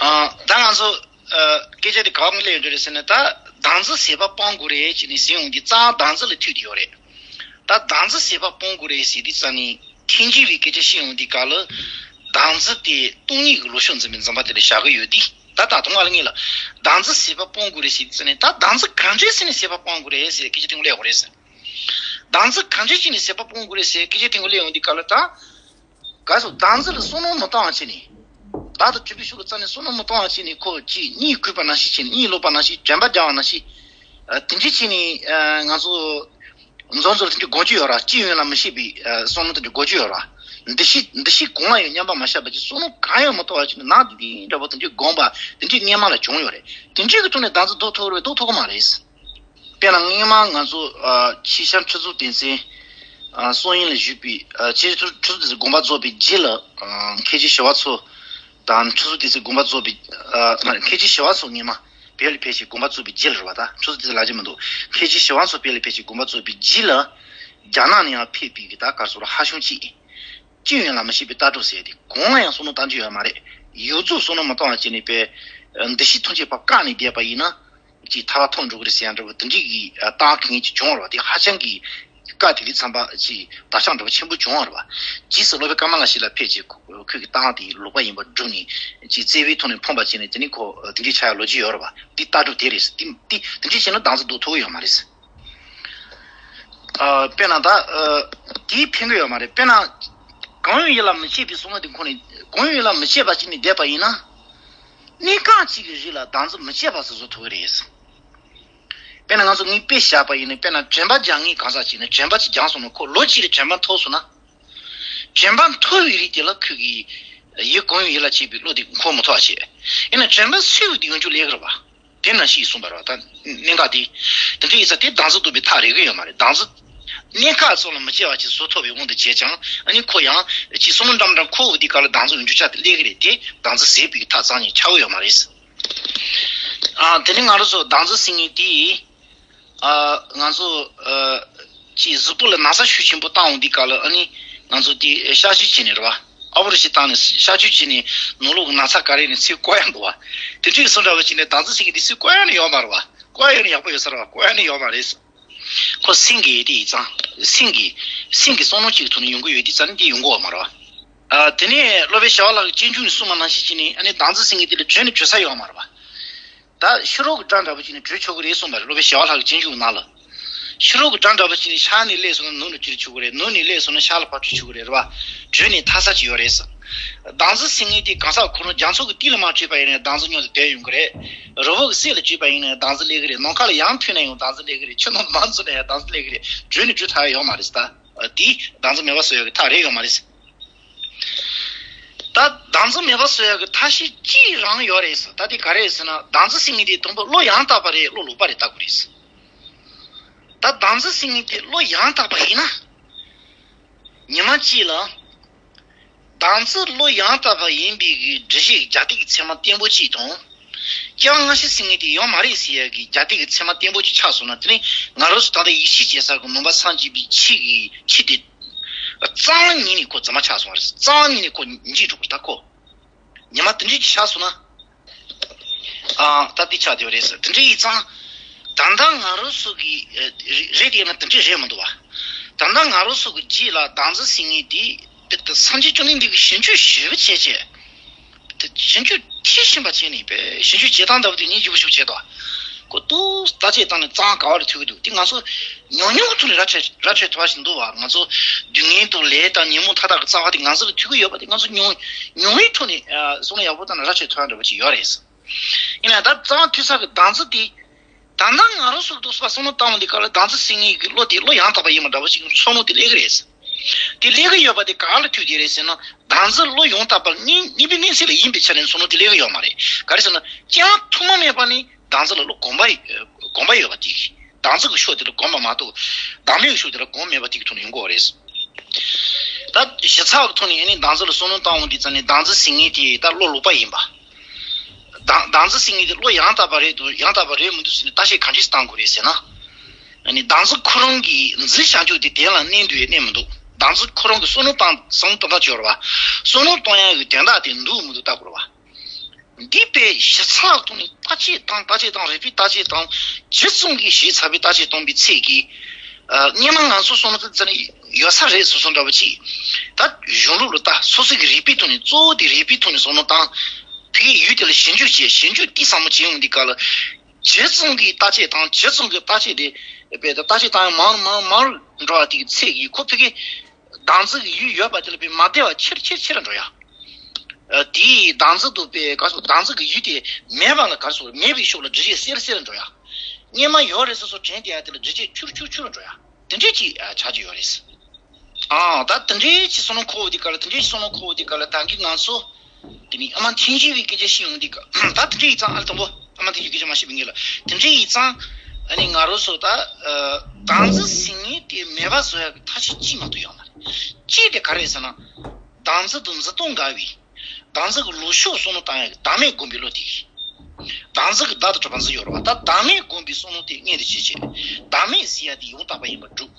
ཨ། ད་ང་ཚོ་ཨ་སྐད་ཆ་དེ་ག་པར་སླེབས་ཡོད་རེད་ཟེར་ན། ད་བདག་འཛིན་ཟད་པ་སྤང་དགོས་རེད་ཅེས་ནས་ཟེར་ཡོང་དུས་ཙང་། བདག་འཛིན་ལ་ཐུག་བསྡད་ཡོད་རེད། ད་བདག་འཛིན་ཟད་པ་སྤང་དགོས་རེད་ཟེར་དུས་ཙང་ནས། ཐལ་འགྱུར་བའི་སྐད་ཆ་བཤད་ཡོང་དུས་སྐབས་ལ། བདག་འཛིན་དེ་སྟོང་ཉིད་ཀྱི་ལོ་ཕྱོགས་འཛིན་པའི་འཛིན་པ་དེ་ལ་བཞག་གི་ཡོད་དུས། ད་ད་དུང་ང་ལ་ངེས་ལ། བདག་འཛིན་ཟད་པ་སྤང་དགོས་རེད་ཟེར་དུས་ཙང་ནས། ད་བདག་འཛིན་གང་འདྲ་བྱས་ནས་ཟད་པ་སྤང་དགོས་རེད་ཟེར་སྐད་ཆ་དེ་སླེབས་ཡོད་རེད་ཟེར། བདག་འཛིན་གང་འདྲ་བྱས་ནས་ཟད་པ་སྤང་དགོས་རེད་ཟེར་སྐད་ཆ་དེ་སླེབས་ཡོང་དུས་སྐབས་ལ། ད་ག་རེ་ཟེར། བདག་འཛིན་ལ་བསམ་མནོ་མི་བཏང་བ་བྱས་ནས། བདག་དང་བྲལ་བའི་ཤུགས་ལ་བརྩམས་ནས་བསམ་མནོ་མི་བཏང་བ་བྱས་ནས། ཁོ་ཅིག་གཉིད་ཁུག་པ་ནང་བཞིན་བྱས་ནས། གཉིད་ལོག་པ་ནང་བཞིན། དྲན་པ་རྒྱག་པ་ནང་བཞིན། ཨ། དེ་འདྲ་བྱས་ནས། ཨ། ང་ཚོ་འཛོམས་འཛོམས་དེ་འདྲ་དགོངས་ཀྱི་ཡོད་ར། ཅི་ཡིན་ལ་མི་ཤེས་པའི་ཨ་བསམ་མནོ་དེ་འདྲ་དགོངས་ཀྱི་ཡོད་ར། འདུ་ཤེས་འདུ་ཤེས་གང་ལ་ཡང་མཉམ་པར་མ་བཞག་པ་ཅིག། བསམ་མནོ་གང་ཡང་མི་གཏོང་བ་བྱས་ནས། ནང་དེ་འདྲ་འདྲ་པོ་དེ་འདྲ་དགོངས་པ་དེ་འདྲ་སྔོན་མ་ལ་བྱུང་ཡོད་རེད། དེ་འདྲའི་གི་ཐོག་ནས་བདག་འཛིན་ལྡོག་ཐུབ་རེད་པས། ལྡོག་ཐུབ་ཀྱི་མ་རེད། དཔེར་ན་སྔོན་མ་ང་ཚོ་ཨ་ཕྱི་ཤར་ཁྲི་ཟུར་སྡེ་ཚན་ཨ་སོག་ཡུལ་ལ་བཞུགས་པའི། ཨ་ཕྱི་ཁྲི་ཁྲི་ཟུར་སྡེ་ཚན་དགོངས་པ་རྫོགས་པའི་རྗེས་ལ། ཨ་མཁན་ཆེན་ཞི་བ་འཚོ་དང་། ཁྲི་ཟུར་སྡེ་ཚན་དགོངས་པ་རྫོགས་པའི། ཨ་མ་རེད། མཁན་ཆེན་ཞི་བ་འཚོ་སྔོན་མ་བལ་ལ་ཕེབས་ཤིང་དགོངས་པ་རྫོགས་པའི་རྗེས་ལ་རེད་པ། ད་ཁྲི་ཟུར་སྡེ་ཚན་ལབ་ཀྱི་མི་འདུག། མཁན་ཆེན་ཞི་བ་འཚོ་བལ་ལ་ཕེབས་ཤིང་དགོངས་པ་རྫོགས་པའི་རྗེས་ལ། རྒྱ་ནག་ནས་ཡང་ཕེབས་པའི་གི་ད་ག་རེ་ཟེར། ཧ་ཤང་གཅིག། ཅི་ཡིན་ལ་མི་ཤེས་པའི་ལྟ་གྲུབ་ཟེར་དེ་གང་ལ་ཡང་བསམ་བློ་བཏང་རྒྱུ་ཡོད་མ་རེད། ཡོངས་རྫོགས་བསམ་བློ་མི་གཏོང་བ་བྱས་ནས་པའི་འདུ་ཤེས་ཐམས་ཅད་ཕར་བཀག་ནས་བསྡད་པ་ཡིན་ན། ཅིག་ཐར་པ་ཐོབ་འགྲོ་གི་རེད་ཟེར་ཡ་འདྲ་བོ་དེ་འདྲའི་གི་ལྟ་གི་ངེས་ཅིག་བྱུང་བ་རེད་པ། དེ་ཧ་ཅང་གི་བཀའ་དེ་དུས་ཙམ་པ་ཅིག་བདག་ཅག་འདྲ་བོ་ཆེན་པོ་བྱུང་བ་རེད་པ། རྗེས་སུ་སློབ་དཔོན་ཀ་མ་ལ་ཤཱི་ལ་ཕེབས་རྗེས་ཁོ་ཁོས་ཀྱི་ལྟ་བ་དེ་ལོག་པ་ཡིན་པར་བསྒྲུབས་ནས། ཅིག་བཙལ་བའི་ཐོག་ནས་ཕམ་པ་བྱས་ནས། དེ་ནས་ཁོ་དེ་འདྲའི་ཆགས་ཡ་ལོ་རྒྱུས་ཡོད་རེད་པ། དེ་ལྟ་གྲུབ་དེ་རེད། དེ་དེ་དེ་འདྲའི་བྱས་ན་བདག་འཛིན་ལྡོག་ཐུབ་ཀྱི་ཡོད་མ་རེད། ཨ། དཔེར་ན་ད་ཨ་དེའི་ཕན་གྱི་ཡོད་མ་རེད། དཔེར་ན་གང་ཡོད་ཡིད་ལ་མི་བྱེད་པའི་བསམ་བློ་དེ་ཁོ་ནས། གང་ཡོད་ཡིད་ལ་མི་བྱེད་པ་ཅིག་ནས་བསྡད་པ་ཡིན་ན། གནས་སྐབས་གཅིག་གི་རིང་ལ་བདག་འཛིན་མི་བྱེད་པ་ཞིག་བཟོ་ཐུབ་ཀྱི་རེད། དཔེར་ན་ང་ཚོ་ངས་དཔེ་བཞག་པ་ཡིན་ན། དཔེར་ན་དྲན་པ་སྦྱང་མཁན་གང་ཟག་ཅིག་ནས་དྲན་པ་ཅིག་སྦྱངས་སོང་ན། ཁོ་ལོ་གཅིག་ལ་དྲན་པ་མཐོ་སོང་ན། དྲན་པ་མཐོ་བའི་རིགས་དེ་ལ་ཁོས་ཀྱི་ཡིད། གང་ཡོད་ཡིད་ལ་བྱེད་པའི་བློ་དེ་འཁོར་མི་ཐུབ་པ་བྱེད། ཡིན་ན་དྲན་པ་སོས་པ་དེ་ཡོང་རྒྱུ་ལས་ཀྱི་རེད་པ། དེ་ནང་བཞིན་གསུངས་པ་རེད་པ། ད་གནད་འགག་དེ། དེ་འདྲ་ཡིན་ཙང་དེ་བདག་འཛིན་ལྡོག་པའི་ཐག་རིང་གི་ཡོད་མ་རེད། བདག་འཛིན་གནས་སྐབས་སོགས་ལ་མི་སྐྱེ་བ་ཅིག་བཟོ་ཐུབ་པའི་དབང་དུ་བྱས་ཀྱང་། ཨ་ནི་ཁོ་ཡང་ཅིག་བསམ་བློ་འདྲ་མི་འདྲ་འཁོར་བའི་དུས་སྐབས་ལ་བདག་འཛིན་ཡོང་རྒྱུ་ཅིག་དེ་སླེབས་ཀྱི་རེད། དེ་བདག་འཛིན་ཟད་པའི་ཐག་རྩ་ནས་ཆགས་ཀྱི་ཡོད་མ་རེད། ཨ། དེ་ནས་ང་རང་ཚོ་བདག་འཛིན་ཟེར་མཁན་དེ། ཨ། ང་ཚོ་ཨ་ཅིག་གཟུགས་པོ་ལ་ན་ཚ་ཤུགས་ཆེན་པོ་བཏང་ཡོང་དུས་སྐབས་ལ། ཨ་ནི་ང་ཚོ་དེ་གཤག་བཅོས་བྱས་ནས་རེད་པ། ཨ་བོར་ཞིག་བཏང་ནས་གཤག་བཅོས་བྱས་ནས། ནང་ལོགས་ཀྱི་ན་ཚ་ག་རེ་ནས་ཚུར་བཀོག་ཡ་འདུག་པ། དེ་འདྲ་གི་བཟོ་འདྲ་བོ་བྱས་ནས་བདག་འཛིན་ཟེར་མཁན་དེ་ཚུར་བཀོག་ཡ་ནི་ཡོད་མ་རེད་པ། བཀོག་ཡ་ནི་ཡག་པོ་ཡོད་ས་རེད་པ། བཀོག་ཡ་ནི་ཡོད་མ་རེད། ཁོ་སེམས་ཀྱི་དེ་ཡིན་ཙང་། སེམས་ཀྱི་སེམས་ཀྱི་བསམ་བློ་གཅིག་གི་ཐོག་ནས་ཡོང་གི་ཡོད་དུས་ཙང་ནི་དེ་ཡོང་གི་ཡོད་མ་རེད་པ། ཨ། དེ་ནས་སློབ་དཔོན་ཞི་བ་ལྷ་གི་སྤྱོད་འཇུག་ནས་གསུངས་པ་ནང་བཞིན་བྱས་ནས། ཨ་ནི་བདག་འཛིན་ཟེར་མཁན་དེ་ལ་བྲོས་ནས་བྲོས་ས་ཡོད་མ་རེད་པ། ད་ཕྱི་རོལ་གྱི་དགྲ་འདྲ་པོ་ཅིག་ནས་བྲོས་ཆོག་གི་རེད་གསུངས་པ་རེད། སློབ་དཔོན་ཞི་བ་ལྷ་གི་སྤྱོད་འཇུག་ནང་ལ། ཕྱི་རོལ་གྱི་དགྲ་འདྲ་པོ་ཅིག་ནས་ཕྱག་ནས་སླེབས་སོང་ན་ནང་ལ་བྲོས་ཆོག་གི་རེད། ནང་ནས་སླེབས་སོང་ན་ཤར་ལ་ཕར་བྲོས་ཆོག་གི་རེད། རེད་པ། བྲོས་ནས་ཐར་ས་ཅིག་ཡོད་རེད་ཟེར། བདག་འཛིན་ཟེར་མཁན་དེ་གང་ཟག་ཁོ་རང་རྒྱ་མཚོ་གི་གཏིང་ལ་མར་བྲོས་པ་ཡིན་ན་བདག་འཛིན་མྱོང་དུ་བསྡད་ཡོང་གི་རེད། རི་བོ་གི་གསེབ་ལ་བྲོས་པ་ཡིན་ན་བདག་འཛིན་སླེབས་གི་རེད། ནམ་མཁའ་ལ་ཡར་འཕུར་ན་ཡང་བདག་འཛིན་སླེབས་གི་རེད། ཆུ་ནང་མར་འཛུལ་ན་ཡང་བདག་འཛིན་སླེབས་གི་རེད། བྲོས་ནས་བྲོས་ཐར་ཡ་ཡོད་མ་རེད་ཟེར། ད་དེ་བདག་འཛིན་མེད་པ་བཟོ་ཡ་གི་ཐག་རེད་ཡོད་མ་རེད་ཟེར། ད་བདག་འཛིན་མེད་པ་བཟོ་ཡ་གི་ཐབས་ཤེས་གཅིག་རང་ཡོད་རེད་ཟེར། ད་དེ་ག་རེ་རེད་ཟེར་ན། བདག་འཛིན་ཟེར་མཁན་དེ་དང་པོ་བློ་ཡང་དག་པ་རེད། བློ་ལོག་པ་རེད་ལྟ་དགོས་རེད་ཟེར། ད་བདག་འཛིན་ཟེར་མཁན་དེ་བློ་ཡང་དག་པ་ཡིན་ན། ཉི་མ་གཅིག་ལ། བདག་འཛིན་བློ་ཡང་དག་པ་ཡིན་པའི་གི་སྒྲུབ་བྱེད་རྒྱ་སྡེ་གི་ཚད་མ་བརྟན་པོ་གཅིག་དང་། ཀྱང་སྔ་ཕྱི་ཟེར་མཁན་དེ་ཡོད་མ་རེད་ཟེར་ཡ་གི་རྒྱ་སྡེ་གི་ཚད་མ་བརྟན་པོ་གཅིག་ཆགས་སོང་ན། དེ་ནི་ང་རང་ཚོ་ད་ལྟ་ཡིད་ཆེས་བྱེད་ས་གི་མུན་པ་སངས་རྒྱས་པའི་ཆོས་ཀྱི་ཆོས་དེ་རྩ་བ་ཉིད་ནས་ཁོ་རྫུན་མ་ཆགས་སོང་བ་རེད། རྩ་བ་ཉིད་ནས་ཁོ་འཇིག་འགྲོ་གི་རེད། ད་ཁོ་ཉི་མ་དེ་འདྲ་ཅིག་ཆགས་སོང་ན། ཨ། ད་འདི་ཆགས་བསྡད་པ་རེད་ཟེར། དེ་འདྲ་ཡིན་ཙང་། ད་ལྟ་ང་རང་ཚོ་གི་ཨ། རེད་དེ་ཡིན་ན་དེ་འདྲ་རེད་མི་འདུག་བ། ད་ལྟ་ང་རང་ཚོ་གི་རྗེས་ལ་བདག་འཛིན་ཟེར་མཁན་དེ། དེ་ལྟར་སངས་རྒྱས་བཅོམ་ལྡན་འདས་ཀྱིས་ཞིབ་འཇུག་ཞིབ་པོ་བྱས་བྱས། དེ་ཞིབ་འཇུག་མཐིལ་ཕྱིན་པ་བྱས་ནས་པས་ཞིབ་འཇུག་བྱེད་སྟངས་ལྟ་བུ་དེ་སྙིང་རྗེ་པོ་ཞིག་བྱས་འདུག། ཁོ་ཏོག་ཙམ་བརྟག་དཔྱད་བཏང་ནས་རྩ་བ་ག་བ་ལ་ཐུག་གི་འདུག། དེ་ང་ཚོ་ཉུང་ཉུང་གི་ཐོག་ནས་ར་འཕྲོད་ར་འཕྲོད་ཐུབ་པ་ཞིག་འདུག་བ། ང་ཚོ་སྡུག་བསྔལ་དང་ལས་དང་ཉོན་མོངས་མཐའ་དག་གི་རྩ་བ་དེ་ང་ཚོ་ལ་ཐུག་གི་ཡོད་པ་དེ་ང་ཚོ་ཉུང་ཉུང་བའི་ཐོག་ནས་ཨ། བསམ་བློ་ཡག་པོ་བཏང་ནས་ར་འཕྲོད་ཐུབ་ཡ་འདྲ་པོ་ཅིག་ཡོད་རེད། ཡིན་ན་ད་རྩ་བ་ཐུག་ས་གི་བདག་འཛིན་དེ། ད་ལྟ་ང་རང་ཚོ་གི་འདུག་སེ་བསམ་བློ་བཏང་བ་འདི་ག་ལ་བདག་འཛིན་ཟེར་མཁན་གྱི་བློ་དེ་བློ་ཡང་དག་པ་ཡིན་པ་འདྲ་པོ་ཞིག་བསམ་བློ་དེ་སླེབས་ཀྱི་རེད། དེ་སླེབས་ཀྱི་ཡོད་པ་དེ་ག་ལ་ཐུག་གི་རེད་ཟེར་ན། བདག་འཛིན་བློ་ཡང་དག་པ་གཉིས་གཉིས་པའི་གནས་ཚད་ལ་ཡིན་པའི་ཆ་ནས་བསམ་བློ་དེ་སླེབས་ཀྱི་ཡོད་མ་རེད། ག་རེ་ཟེར་ན། ཅང་ཐུན་མོང་མེད་པ་ནི་བདག་འཛིན་ལ་བློ་གོམས་པ་གོམས་པ་ཡོད་པ་དེ་གིས། བདག་འཛིན་གྱི་ཕྱོགས་དེ་ལ་གོམས་པ་མ་གཏོགས། བདག་མེད་ཀྱི་ཕྱོགས་དེ་ལ་གོམས་མེད་པ་དེ་གི་ཐོག་ནས་ཡོང་གི་ཡོད་རེད། ད་ཞིབ་ཚགས་ཀྱི་ཐོག་ནས་ཨ་ནི་བདག་འཛིན་ལ་བསམ་བློ་བཏང་འོང་དུས་ཙམ་ནས། བདག་འཛིན་ཟེར་མཁན་དེ་ད་བློ་ལོག་པ་ཡིན་པ། བདག་བདག་འཛིན་ཟེར་མཁན་དེ་བློ་ཡང་དག་པ་རེད་འདུག། ཡང་དག་པ་རེད་མི་འདུག་ཟེར་ནས་བརྟག་དཔྱད་ག་འདྲས་བཏང་དགོས་རེད་ཟེར་ན། ཨ་ནི་བདག་འཛིན་ཁོ་རང་གིས་འཛིན་བྱ་རྒྱུ་དེ་དོན་ལ་གནས་འདུག་ཡང་གནས་མི་འདུག། བདག་འཛིན་ཁོ་རང་གིས་བསམ་བློ་བཏང་བསམ་བློ་བཏང་སྟངས་ཅིག་ཡོད་རེད་བ། བསམ་བློ་གཏོང་ཡག་གི་དོན་དག་དེ་འདུག་མི་འདུག་བལྟ་དགོས་རེད་བ། འདི་དཔེ་ཞིབ་ཚགས་ཐོག་ནས་བརྟག་དཔྱད་བཏང་། བརྟག་དཔྱད་བཏང་། རིགས་པས་བརྟག་དཔྱད་བཏང་། ཇི་ཙམ་གྱིས་ཞིབ་ཚགས་པའི་བརྟག་དཔྱད་བཏང་བའི་ཚད་ཀྱིས། ཨ། སྔོན་མ་ང་ཚོ་བསམ་བློ་བཏང་ཙམ་ནས་ཡོད་ས་རེད་བསམ་བསམ་འདྲ་པོ་ཅིག། ད་གཞུང་ལུགས་ལ་ལྟ། སོ་སོ་གི་རིགས་པའི་ཐོག་ནས། གཙོ་བོ་དེ་རིགས་པའི་ཐོག་ནས་བསམ་བློ་བཏང་། ཕ་གིའི་ཡུལ་དེ་ལ་ཞིབ་འཇུག་བྱས། ཞིབ་འཇུག་གཏིང་ཟབ་མོ་བྱས་ཡོང་དུས་སྐབས་ལ། ཇི་ཙམ་གྱིས་བརྟག་དཔྱད་བཏང་། ཇི་ཙམ་གྱིས་བརྟག་དཔྱད་དེ་དཔེ་ད་བརྟག་དཔྱད་བཏང་ཡག་མང་རུ་མང་རུ་མང་རུ་འགྲོ་བ་དེ་གི་ཚད་ཀྱིས། ཁོ་ཕ་གི་བདག་འཛིན་གྱི་ཡུལ་ཡོད་པ་དེ་ལ་དཔེ་མ་བདེ་བ་ཆེ་རུ་ཆེ་རུ་ཆེ་རུ་འགྲོ་ཡག། ཨ། དེའི་བདག་འཛིན་དུ་དཔེ་ག་རེ་ཟེར། བདག་འཛིན་གྱི་ཡུལ་དེ་མེད་པ་ལ། ག་རེ་ཟེར། མེད་པའི་ཕྱོགས་ལ་འགྲེལ་བཤད་གསལ་གསལ་འགྲོ་ཡག། སྔོན་མ་ཡོད་རེད་བསམ་བསམ་དྲན་བསྡད་ཡག་དེ་ལ་འགྲེལ་བཤད་ཆུ་རུ་ཆུ་རུ་ཆུ་རུ་འགྲོ་ཡག། དེ་འདྲས་ཅིག་ཨ། ཆགས་ཀྱི་ཡོད་རེད། ཨ། ད་དེ་འདྲས་ཅིག་བསམ་བློ་འཁོར་བ་དེ་ག་ལ། དེ་འདྲས་ཅིག་བསམ་བློ་འཁོར་བ་དེ་ག་ལ། ད་གིན་ང་ཚོ་དེ་ནི་ཨ་མ་མཐུན་རྐྱེན་པའི་སྐད་ཆ་བཤད་ཡོང་དུས་སྐབས། ད་དེ་འདྲས་ཡིན་ཙང་། ཨ་ལ་དང་པོ་ཨ་མ་མཐུན་རྐྱེན་སྐད་ཆ་མ་བཤད་པའི་སྔོན་ལ། དེ་འདྲས་ཡིན་ཙང་ཨ་ནི་ང་རང་ཚོ་ད། ཨ། བདག་འཛིན་ཟེར་མཁན་དེ་མེད་པ་བཟོ་ཡག་གི་ཐབས་ཤེས་གཅིག་མ་གཏོགས་ཡོད་མ་རེད། གཅིག་དེ་ག་རེ་ཟེར་ན། བདག་འཛིན་དང་འཛིན་སྟངས་འགལ་བའི། བདག་འཛིན་གྱི་ལུགས་ཕྱོགས་བསམ་བློ་བཏང་ཡག་གི་བདག་མེད་སྒོམ་པའི་བློ་དེ་གིས། བདག་འཛིན་གྱི་བདག་དང་གྲུབ་པ་འཛིན་ཡོད་རེད་བ། ད་བདག་མེད་སྒོམ་པའི་བསམ་བློ་དེ་མངོན་དུ་བྱེད་བྱེད། བདག་མེད་ཟེར་ཡག་དེ་ཡང་དག་པ་ཡིན་པར་སྒྲུབ།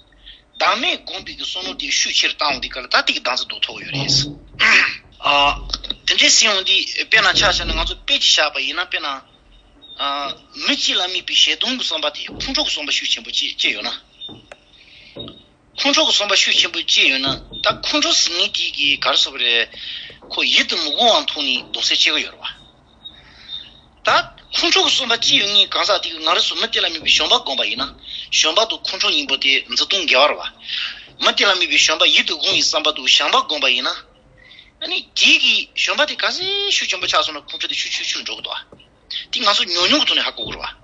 བདག་མེད་སྒོམ་པའི་གི་བསམ་བློ་དེ་ཤུགས་ཆེ་རུ་བཏང་འོང་དུས་སྐབས་ལ། ད་དེ་གི་བདག་འཛིན་རྡོག་ཐོ་ཡོད་རེད། ཨ། དེ་འདྲས་ཟེར་ཡོང་དུས་དཔེར་ན་ཆ་བཞག་ན། ང་ཚོ་དཔེ་ཅིག་བཞག་པ་ཡིན་ན། དཔེར་ན། ཨ། མི་གཅིག་ལ་དམིགས་པའི་ཞེ་སྡང་གི་བསམ་པ་དེ་ཁོང་ཁྲོ་གི་བསམ་པ་ཤུགས་ཆེན་པོ་སྐྱེ་སྐྱེ་ཡོད་ན། ཁོང་ཁྲོ་གི་བསམ་པ་ཤུགས་ཆེན་པོ་སྐྱེས་ཡོད་ན། ད་ཁོང་ཁྲོ་ཟེར་མཁན་དེ་གིས་ག་རེ་ཟེར་དགོས་རེད། ཁོ་ཡིད་དུ་མི་འོང་བ་མཐོང་ནས་གདུང་སེམས་སྐྱེ་གི་ཡོད་རེད་བ། ད་ཁོང་ཁྲོ་གི་བསམ་པ་སྐྱེས་ཡོད་མཁན་གང་ཟག་དེ་གིས་ང་རང་ཚོ་མི་དེ་ལ་དམིགས་པའི་བྱམས་པ་བསྒོམས་པ་ཡིན་ན། བྱམས་པ་དང་ཁོང་ཁྲོ་གཉིས་པོ་དེ་འཛིན་སྟངས་འགལ་བ་རེད་བ། མི་དེ་ལ་དམིགས་པའི་བྱམས་པ། ཡིད་དུ་འོང་བའི་བསམ་པ་དང་བྱམས་པ་བསྒོམས་པ་ཡིན་ན། ཨ་ནི་དེ་གིས་བྱམས་པ་དེ་ག་ཚོད་ཤུགས་ཆེན་པོ་ཆགས་སོང་ན། ཁོང་ཁྲོ་དེ་ཤུགས་ཆུང་ཆུང་འགྲོ་གི་འདུག་བ། དེ་ང་ཚོ་ཉུང་ཉུང་གི་ཐོག་ནས་ཧ་གོ་དགོས་རེད་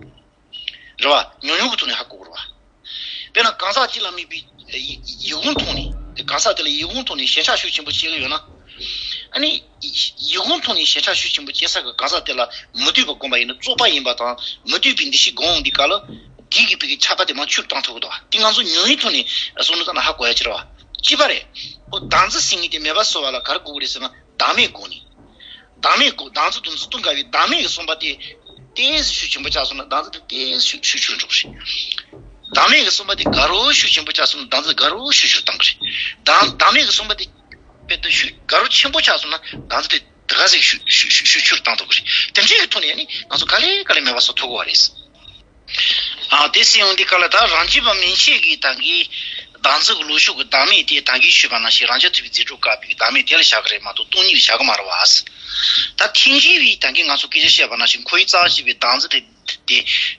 བ། རེད་བ། ཉུང་ཉུང་གི་ཐོག་ནས་ཧ་གོ་དགོས་རེད་བ། དཔེར་ན་གང་ཟག་གཅིག་ལ་དམིགས་པའི་ཡིད་ཡིད་འོང་མཐོང་ནས། གང་ཟག་དེ་ལ་ཡིད་འོང་མཐོང་ནས་ཞེན་ཆགས་ཤུགས་ཆེན་པོ་སྐྱེ་གི་ཡོད་ན། ཨ་ནི་ཡིད་འོང་མཐོང་ནས་ཞེན་ཆགས་ཤུགས་ཆེན་པོ་སྐྱེ་ས་གི་གང་ཟག་དེ་ལ་མི་འདོད་པ་བསྒོམས་པ་ཡིན་ན། བཙོག་པ་ཡིན་པ་དང་མི་འདོད་པའི་འདུ་ཤེས་བསྒོམས་འོང་དུས་སྐབས་ལ། དེ་གི་ཕ་གི་ཆགས་པ་དེ་མར་ཆུད་བཏང་ཐུབ་ཀྱི་འདུག་བ། དེ་ང་ཚོ་ཉུང་ཉུང་ཐོག་ནས་བསམ་བློ་བཏང་ན་ཧ་གོ་ཡ་ཅིག་རེད་བ། གཅིག་པ་རེད། ཁོ་བདག་འཛིན་ཟེར་མཁན་དེ་མེད་པ་བཟོ་བ་ལ་ག་རེ་དགོས་ཀྱི་རེད་ཟེར་ན། བདག་མེད་སྒོམ་ནས། བདག་མེད་སྒོམ། བདག་འཛིན་དང་འཛིན་སྟངས་འགལ་བའི་བདག་མེད་ཀྱི་བསམ་པ་དེ་ཏོག་ཙམ་ཤུགས་ཆེན་པོ་ཆགས་སོང་ན། བདག་འཛིན་དེ་ཏོག་ཙམ་ཤུགས་ཤུགས་ཆུང་འགྲོ་གི་རེད། བདག་མེད་ཀྱི་བསམ་པ་དེ་དགའ་རབ་ཤུགས་ཆེན་པོ་ཆགས་སོང་ན། བདག་འཛིན་དགའ་རབ་ཤུགས་ཆུང་བཏང་གི་རེད། བདག་བདག་མེད་ཀྱི་བསམ་པ་དེ་དཔེ་ད་ཤུགས་དགའ་རབ་ཆེན་པོ་ཆགས་སོང་ན། བདག་འཛིན་དེ་དེ་ག་ཟིག་ཤུགས་ཤུགས་ཤུགས་ཤུགས་ཆུང་བཏང་ཐུབ་ཀྱི་རེད། དེ་འདྲའི་གི་ཐོག་ནས་ནི་ང་ཚོ་ག་ལེ་ག་ལེ་མེད་པ་བཟོ་ཐུབ་ཀྱི་རེད། ཨ། དེ་ཟེར་ཡོང་དུས་སྐབས་ལ། ད་རང་རྒྱུད་པ་མན་ཆད་ཀྱིས་ད་གིན་བདག་འཛིན་གྱི་ལུགས་ཕྱོགས་ཀྱི་བདག་མེད་དེ་ད་གིན་ཞུས་པ་ནང་བཞིན་རང་རྐྱ་ཐུབ་པའི་རྫས་གྲོགས་བཀག་པའི་བདག་མེད་དེ་ལ་བཞག་གི་རེད་མ་གཏོགས་སྟོང་ཉིད་ལ་བཞག་གི་མ་རེད་བ། ད་ཐེག་མཆོག་པས་ད་གིན་ང་ཚོ་སྐད་ཆ་བཤད་པ་ནང་བཞིན། ཁོ་བོའི་རྩ་བ་བྱས་པའི་བདག་འཛིན་དེ་དེ་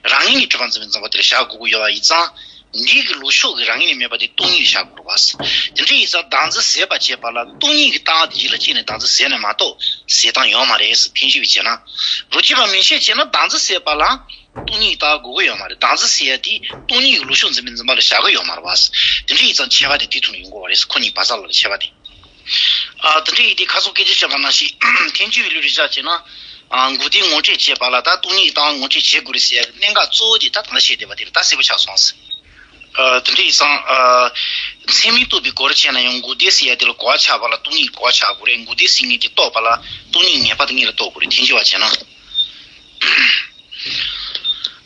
རང་ངོས་ནས་གྲུབ་པ་འཛིན་པའི་འཛིན་པ་དེ་ལ་བཞག་དགོས་ཀྱི་ཡོད་པ་ཡིན་ཙང་། འདི་གི་ལུགས་ཕྱོགས་ཀྱི་རང་ངོས་ནས་མེད་པ་དེ་སྟོང་ཉིད་ལ་བཞག་དགོས་རེད་བ། དེ་འདྲ་ཡིན་ཙང་བདག་འཛིན་ཟད་པ་བྱེད་པ་ལ་སྟོང་ཉིད་ཀྱི་ལྟ་བ་དེ་ཡིད་ལ་བྱས་ནས་བདག་འཛིན་ཟད་ནས་མ་གཏོགས་ཟད་སྟངས་ཡོད་མ་རེད་ཟེར། ཐེག་མཆོག་པས་བྱས་ན། རང་རྒྱུད་པ་མན་ཆད་བྱས་ན་བདག་འཛིན་ཟད་པ་ལ་སྟོང་ཉིད་ལྟ་དགོས་ཀྱི་ཡོད་མ་རེད། བདག་འཛིན་ཟེར་ཡ་དེ་སྟོང་ཉིད་ཀྱི་ལུགས་ཕྱོགས་འཛིན་པའི་འཛིན་པ་ལ་བཞག་གི་ཡོད་མ་རེད་བ། དེ་འདྲ་ཡིན་ཙང་ཁྱད་པར་དེ་དེའི་ཐོག་ནས་ཡོང་དགོས་པ་རེད། ཁོ་གཉིས་བར་ས་ལ་ཁྱད་པར་དེ། ཨ། དེ་འདྲ་ཡིན་དུས་ཁ་སང་སྐད་ཆ་བཤད་པ་ནང་བཞིན། ཐེག་མཆོག་པའི་ལུགས་རེ་བཞག་བྱས་ན། ཨ། འགོག་བདེན་ངོ་སྤྲོད་བྱེད་པ་ལ་ད་སྟོང་ཉིད་ཀྱི་ལྟ་བ་ངོ་སྤྲོད་བྱེད་དགོས་རེད་ཟེར་ཡ་གི་གནད་འགག་གཙོ་བོ་དེ་ད་ད་ལྟ་བཤད་བསྡད་པ་དེ་རེད། ད་གསལ་པོ་ཆགས་སོང་ཟེར། ཨ། དེ་འདྲ་ཡིན་ཙང་། ཨ། མཚན་མིང་བཏགས་པའི་གོ་རིམ་བྱས་ན་ཡང་མགོ་བདེ་ཟེར་ཡ་དེ་ལ་གོ་བ་ཆགས་པ་ལ་སྟོང་ཉིད་གོ་བ་ཆགས་དགོས་རེད། མགོ་བདེ་ཟེར་མཁན་དེ་བཏགས་པ་ལ་སྟོང་ཉིད་ངེས་པར་དུ་སྔོན་ལ་བཏགས་དགོས་རེད། དེ་འདྲ་བྱས་ན།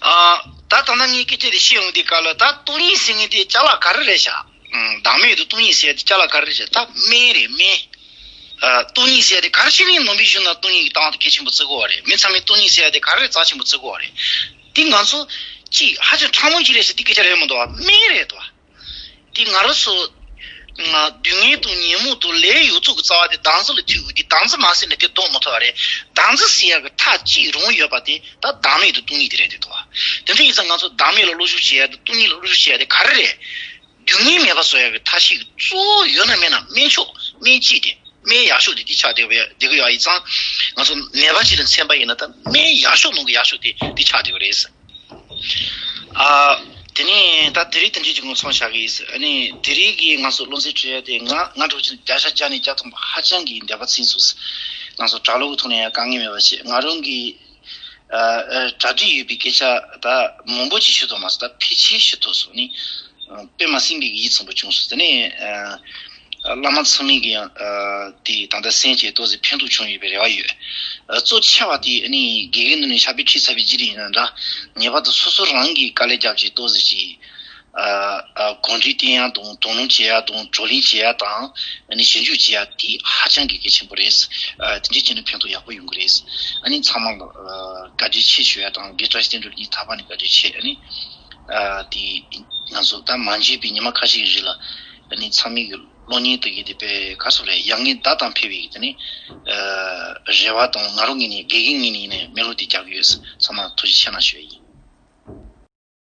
ཨ། ད་ད་ལྟ་ངས་སྐད་ཆ་དེ་བཤད་ཡོང་དུས་སྐབས་ལ། ད་སྟོང་ཉིད་ཟེར་མཁན་དེ་ཅ་ལག་ག་རེ་རེད་ཤག་ཨང་། བདག་མེད་དུ་སྟོང་ཉིད་ཟེར་ཡ་དེ་ཅ་ལག་ག་རེ་རེད་ཤག་ད་སྨན་རེད། སྨན། ཨ། སྟོང་ཉིད་ཟེར་ཡ་དེ་ག་རེ་བྱས་ནས་ནང་པའི་གཞུང་ནང་སྟོང་ཉིད་ཀྱི་གཏན་དེ་གལ་ཆེན་པོ་བརྩི་གི་ཡོད་རེད། མི་ཚང་མས་སྟོང་ཉིད་ཟེར་ཡ་དེ་ག་རེ་རྩ་ཆེན་པོ་བརྩི་གི་ཡོད་རེད། དེ་ང་ཚོ་ཅིག་ཧ་ཅང་ཕྲ་མོ་ཅིག་རེད་ཟེར་དེ་སྐད་ཆ་རེད་མི་འདུག་བ། སྨན་རེད་དོ། དེ་ང་རང་ཚོ་ང་སྡུག་བསྔལ་དང་ཉོན་མོངས་དང་ལས་ཡོངས་རྫོགས་ཀྱི་རྩ་བ་དེ་བདག་འཛིན་ལ་ཐུག་ཡོད་དེ། བདག་འཛིན་མ་ཟིན་ན་དེ་ལྡོག་མི་ཐུབ་པ་རེད། བདག་འཛིན་ཟེར་ཡ་གི་མཐའ་གཅིག་རང་ཡོད་པ་དེ་ད་བདག་མེད་དུ་སྟོང་ཉིད་དེ་རེད་དེ་དོ། དེ་འདྲ་ཡིན་ཙང་ང་ཚོ་བདག་མེད་ལ་བློ་ཞུགས་བྱེད་ཡ་དང་སྟོང་ཉིད་ལ་བློ་ཞུགས་བྱེད་ཡ་དེ་ག་རེ་རེད། སྡུག་བསྔལ་མེད་པ་བཟོ་ཡ་གི་ཐབས་ཤེས་ཀྱི་གཙོ་བོ་ཡོད་ན་མེད་ན་སྨན་མཆོག་སྨན་དཔྱད་དེ། སྨན་ཡག་ཤོས་དེ་དེ་ཆགས་བསྡད་པ་ཡ། བསྡད་ཀྱི་ཡོད་ཡིན་ཙང་། ང་ཚོ་ནད་པ་ཅིག་ལ་མཚོན་པ་ཡིན་ན་ད་སྨན་ཡག་ཤོས་ནང་གི་ཡག་ཤོས་དེ་དེ་ཆགས་བསྡད་པ་རེད། ཨ། དེ་ནས་ད་དེ་རིང་དེ་འདྲའི་ཅིག་ངོ་མཚོན་བྱ་གི་ཡིན། ཨ་ནི་དེ་རིང་གི་ང་ཚོ་བློ་འཚབ་བྱེད་ཡ་དེ། ང་ང་འདྲ་བོ་ཅིག་བརྒྱ་ཆ་བརྒྱ་ནས་བརྒྱ་ཐམ་པ་ཧ་ཅང་གི་འདོད་པ་ཚིམ་སོང་། ང་ཚོ་གྲྭ་ལོག་གི་ཐོག་ནས་ཡང་དཀའ་ངལ་མེད་པ་བྱས། ང་རང་གི་ཨ། ཨ། གྲ་སྒྲིག་ཡོད་པའི་སྐད་ཆ་ད་མང་པོ་ཅིག་ཞུ་ཐུབ་མ་སོང་། ད་ཕལ་ཆེར་ཞུ་ཐུབ་སོང་ནི། ཨ། དཔེ་མ་སྲིད་པའི་ཡིད་ཚིམ་པོ་བྱུང་སོང་། དེ་ནས། ཨ། བླ་མ་ཚང་མས་ཀྱི་ཡང་། ཨ། དེ་ད་ལྟ་གསན་བྱས་ཏོག་ཙམ་ཕན་ཐོགས་བྱུང་ཡོད་པའི་རེ་བ་ཡོད། ཨ། གཙོ་ཆེ་བ་དེ་ནི་དགེ་རྒན་འདི་ནས་ཕྱག་དཔེ་ཁྲིད་ཚར་བའི་རྗེས་ལ་ཡིན་ན་འདྲ། ངེས་པར་དུ་སོ་སོ་རང་གིས་དཀའ་ལས་བརྒྱབ་བྱས་ཏོག་ཙམ་ཅིག་ཨ། ཨ། གོམས་འདྲིས་བསྟེན་ཡ་དང་། དོ་སྣང་བྱེད་ཡ་དང་། བགྲོ་གླེང་བྱེད་ཡ་དང་། ཨ་ནི་ཞིབ་འཇུག་བྱེད་ཡ་དེ་ཧ་ཅང་གི་གལ་ཆེན་པོ་རེད། ཨ། དེ་འདྲ་བྱས་ན་ཕན་ཐོགས་ཡག་པོ་ཡོང་གི་རེད། ཨ་ནི་ཚང་མ་ལ། ཨ། བཀའ་དྲིན་ཆེ་ཞུ་ཡ་དང་། དགེ་བཀྲ་ཤིས་བསྟན་འགྲོ་ལགས་ཀྱི་ཐད་ནས་བཀའ་དྲིན་ཆེ། ཨ་ནི། ཨ། དེ་ང་ཚོ་ད་མ་མཇལ་བའི་ཉི་མ་ཁ་ཤས་ཀྱི་རིང་ལ། ཨ་ནི་ཚང་མས་ཀྱི་གློག་བརྙན་དེ་གའི་དེ་དཔེ་ག་ཚོད་རེད། ཡག་ངན་བརྡ་དང་ཕེབས་པའི་དེ་ནི། ཨ། རེ་བ་དང་། ང་རང་ངོས་ནས། དགེ་རྒན་ངོས་ནས་ཡིན་ནའི་སྨོན་ལམ་དེ་རྒྱག་གི་ཡོད། ཚང་མ་ཐུགས་རྗེ་ཆེ་གནང་ཞུ་ཡ་ཡིན།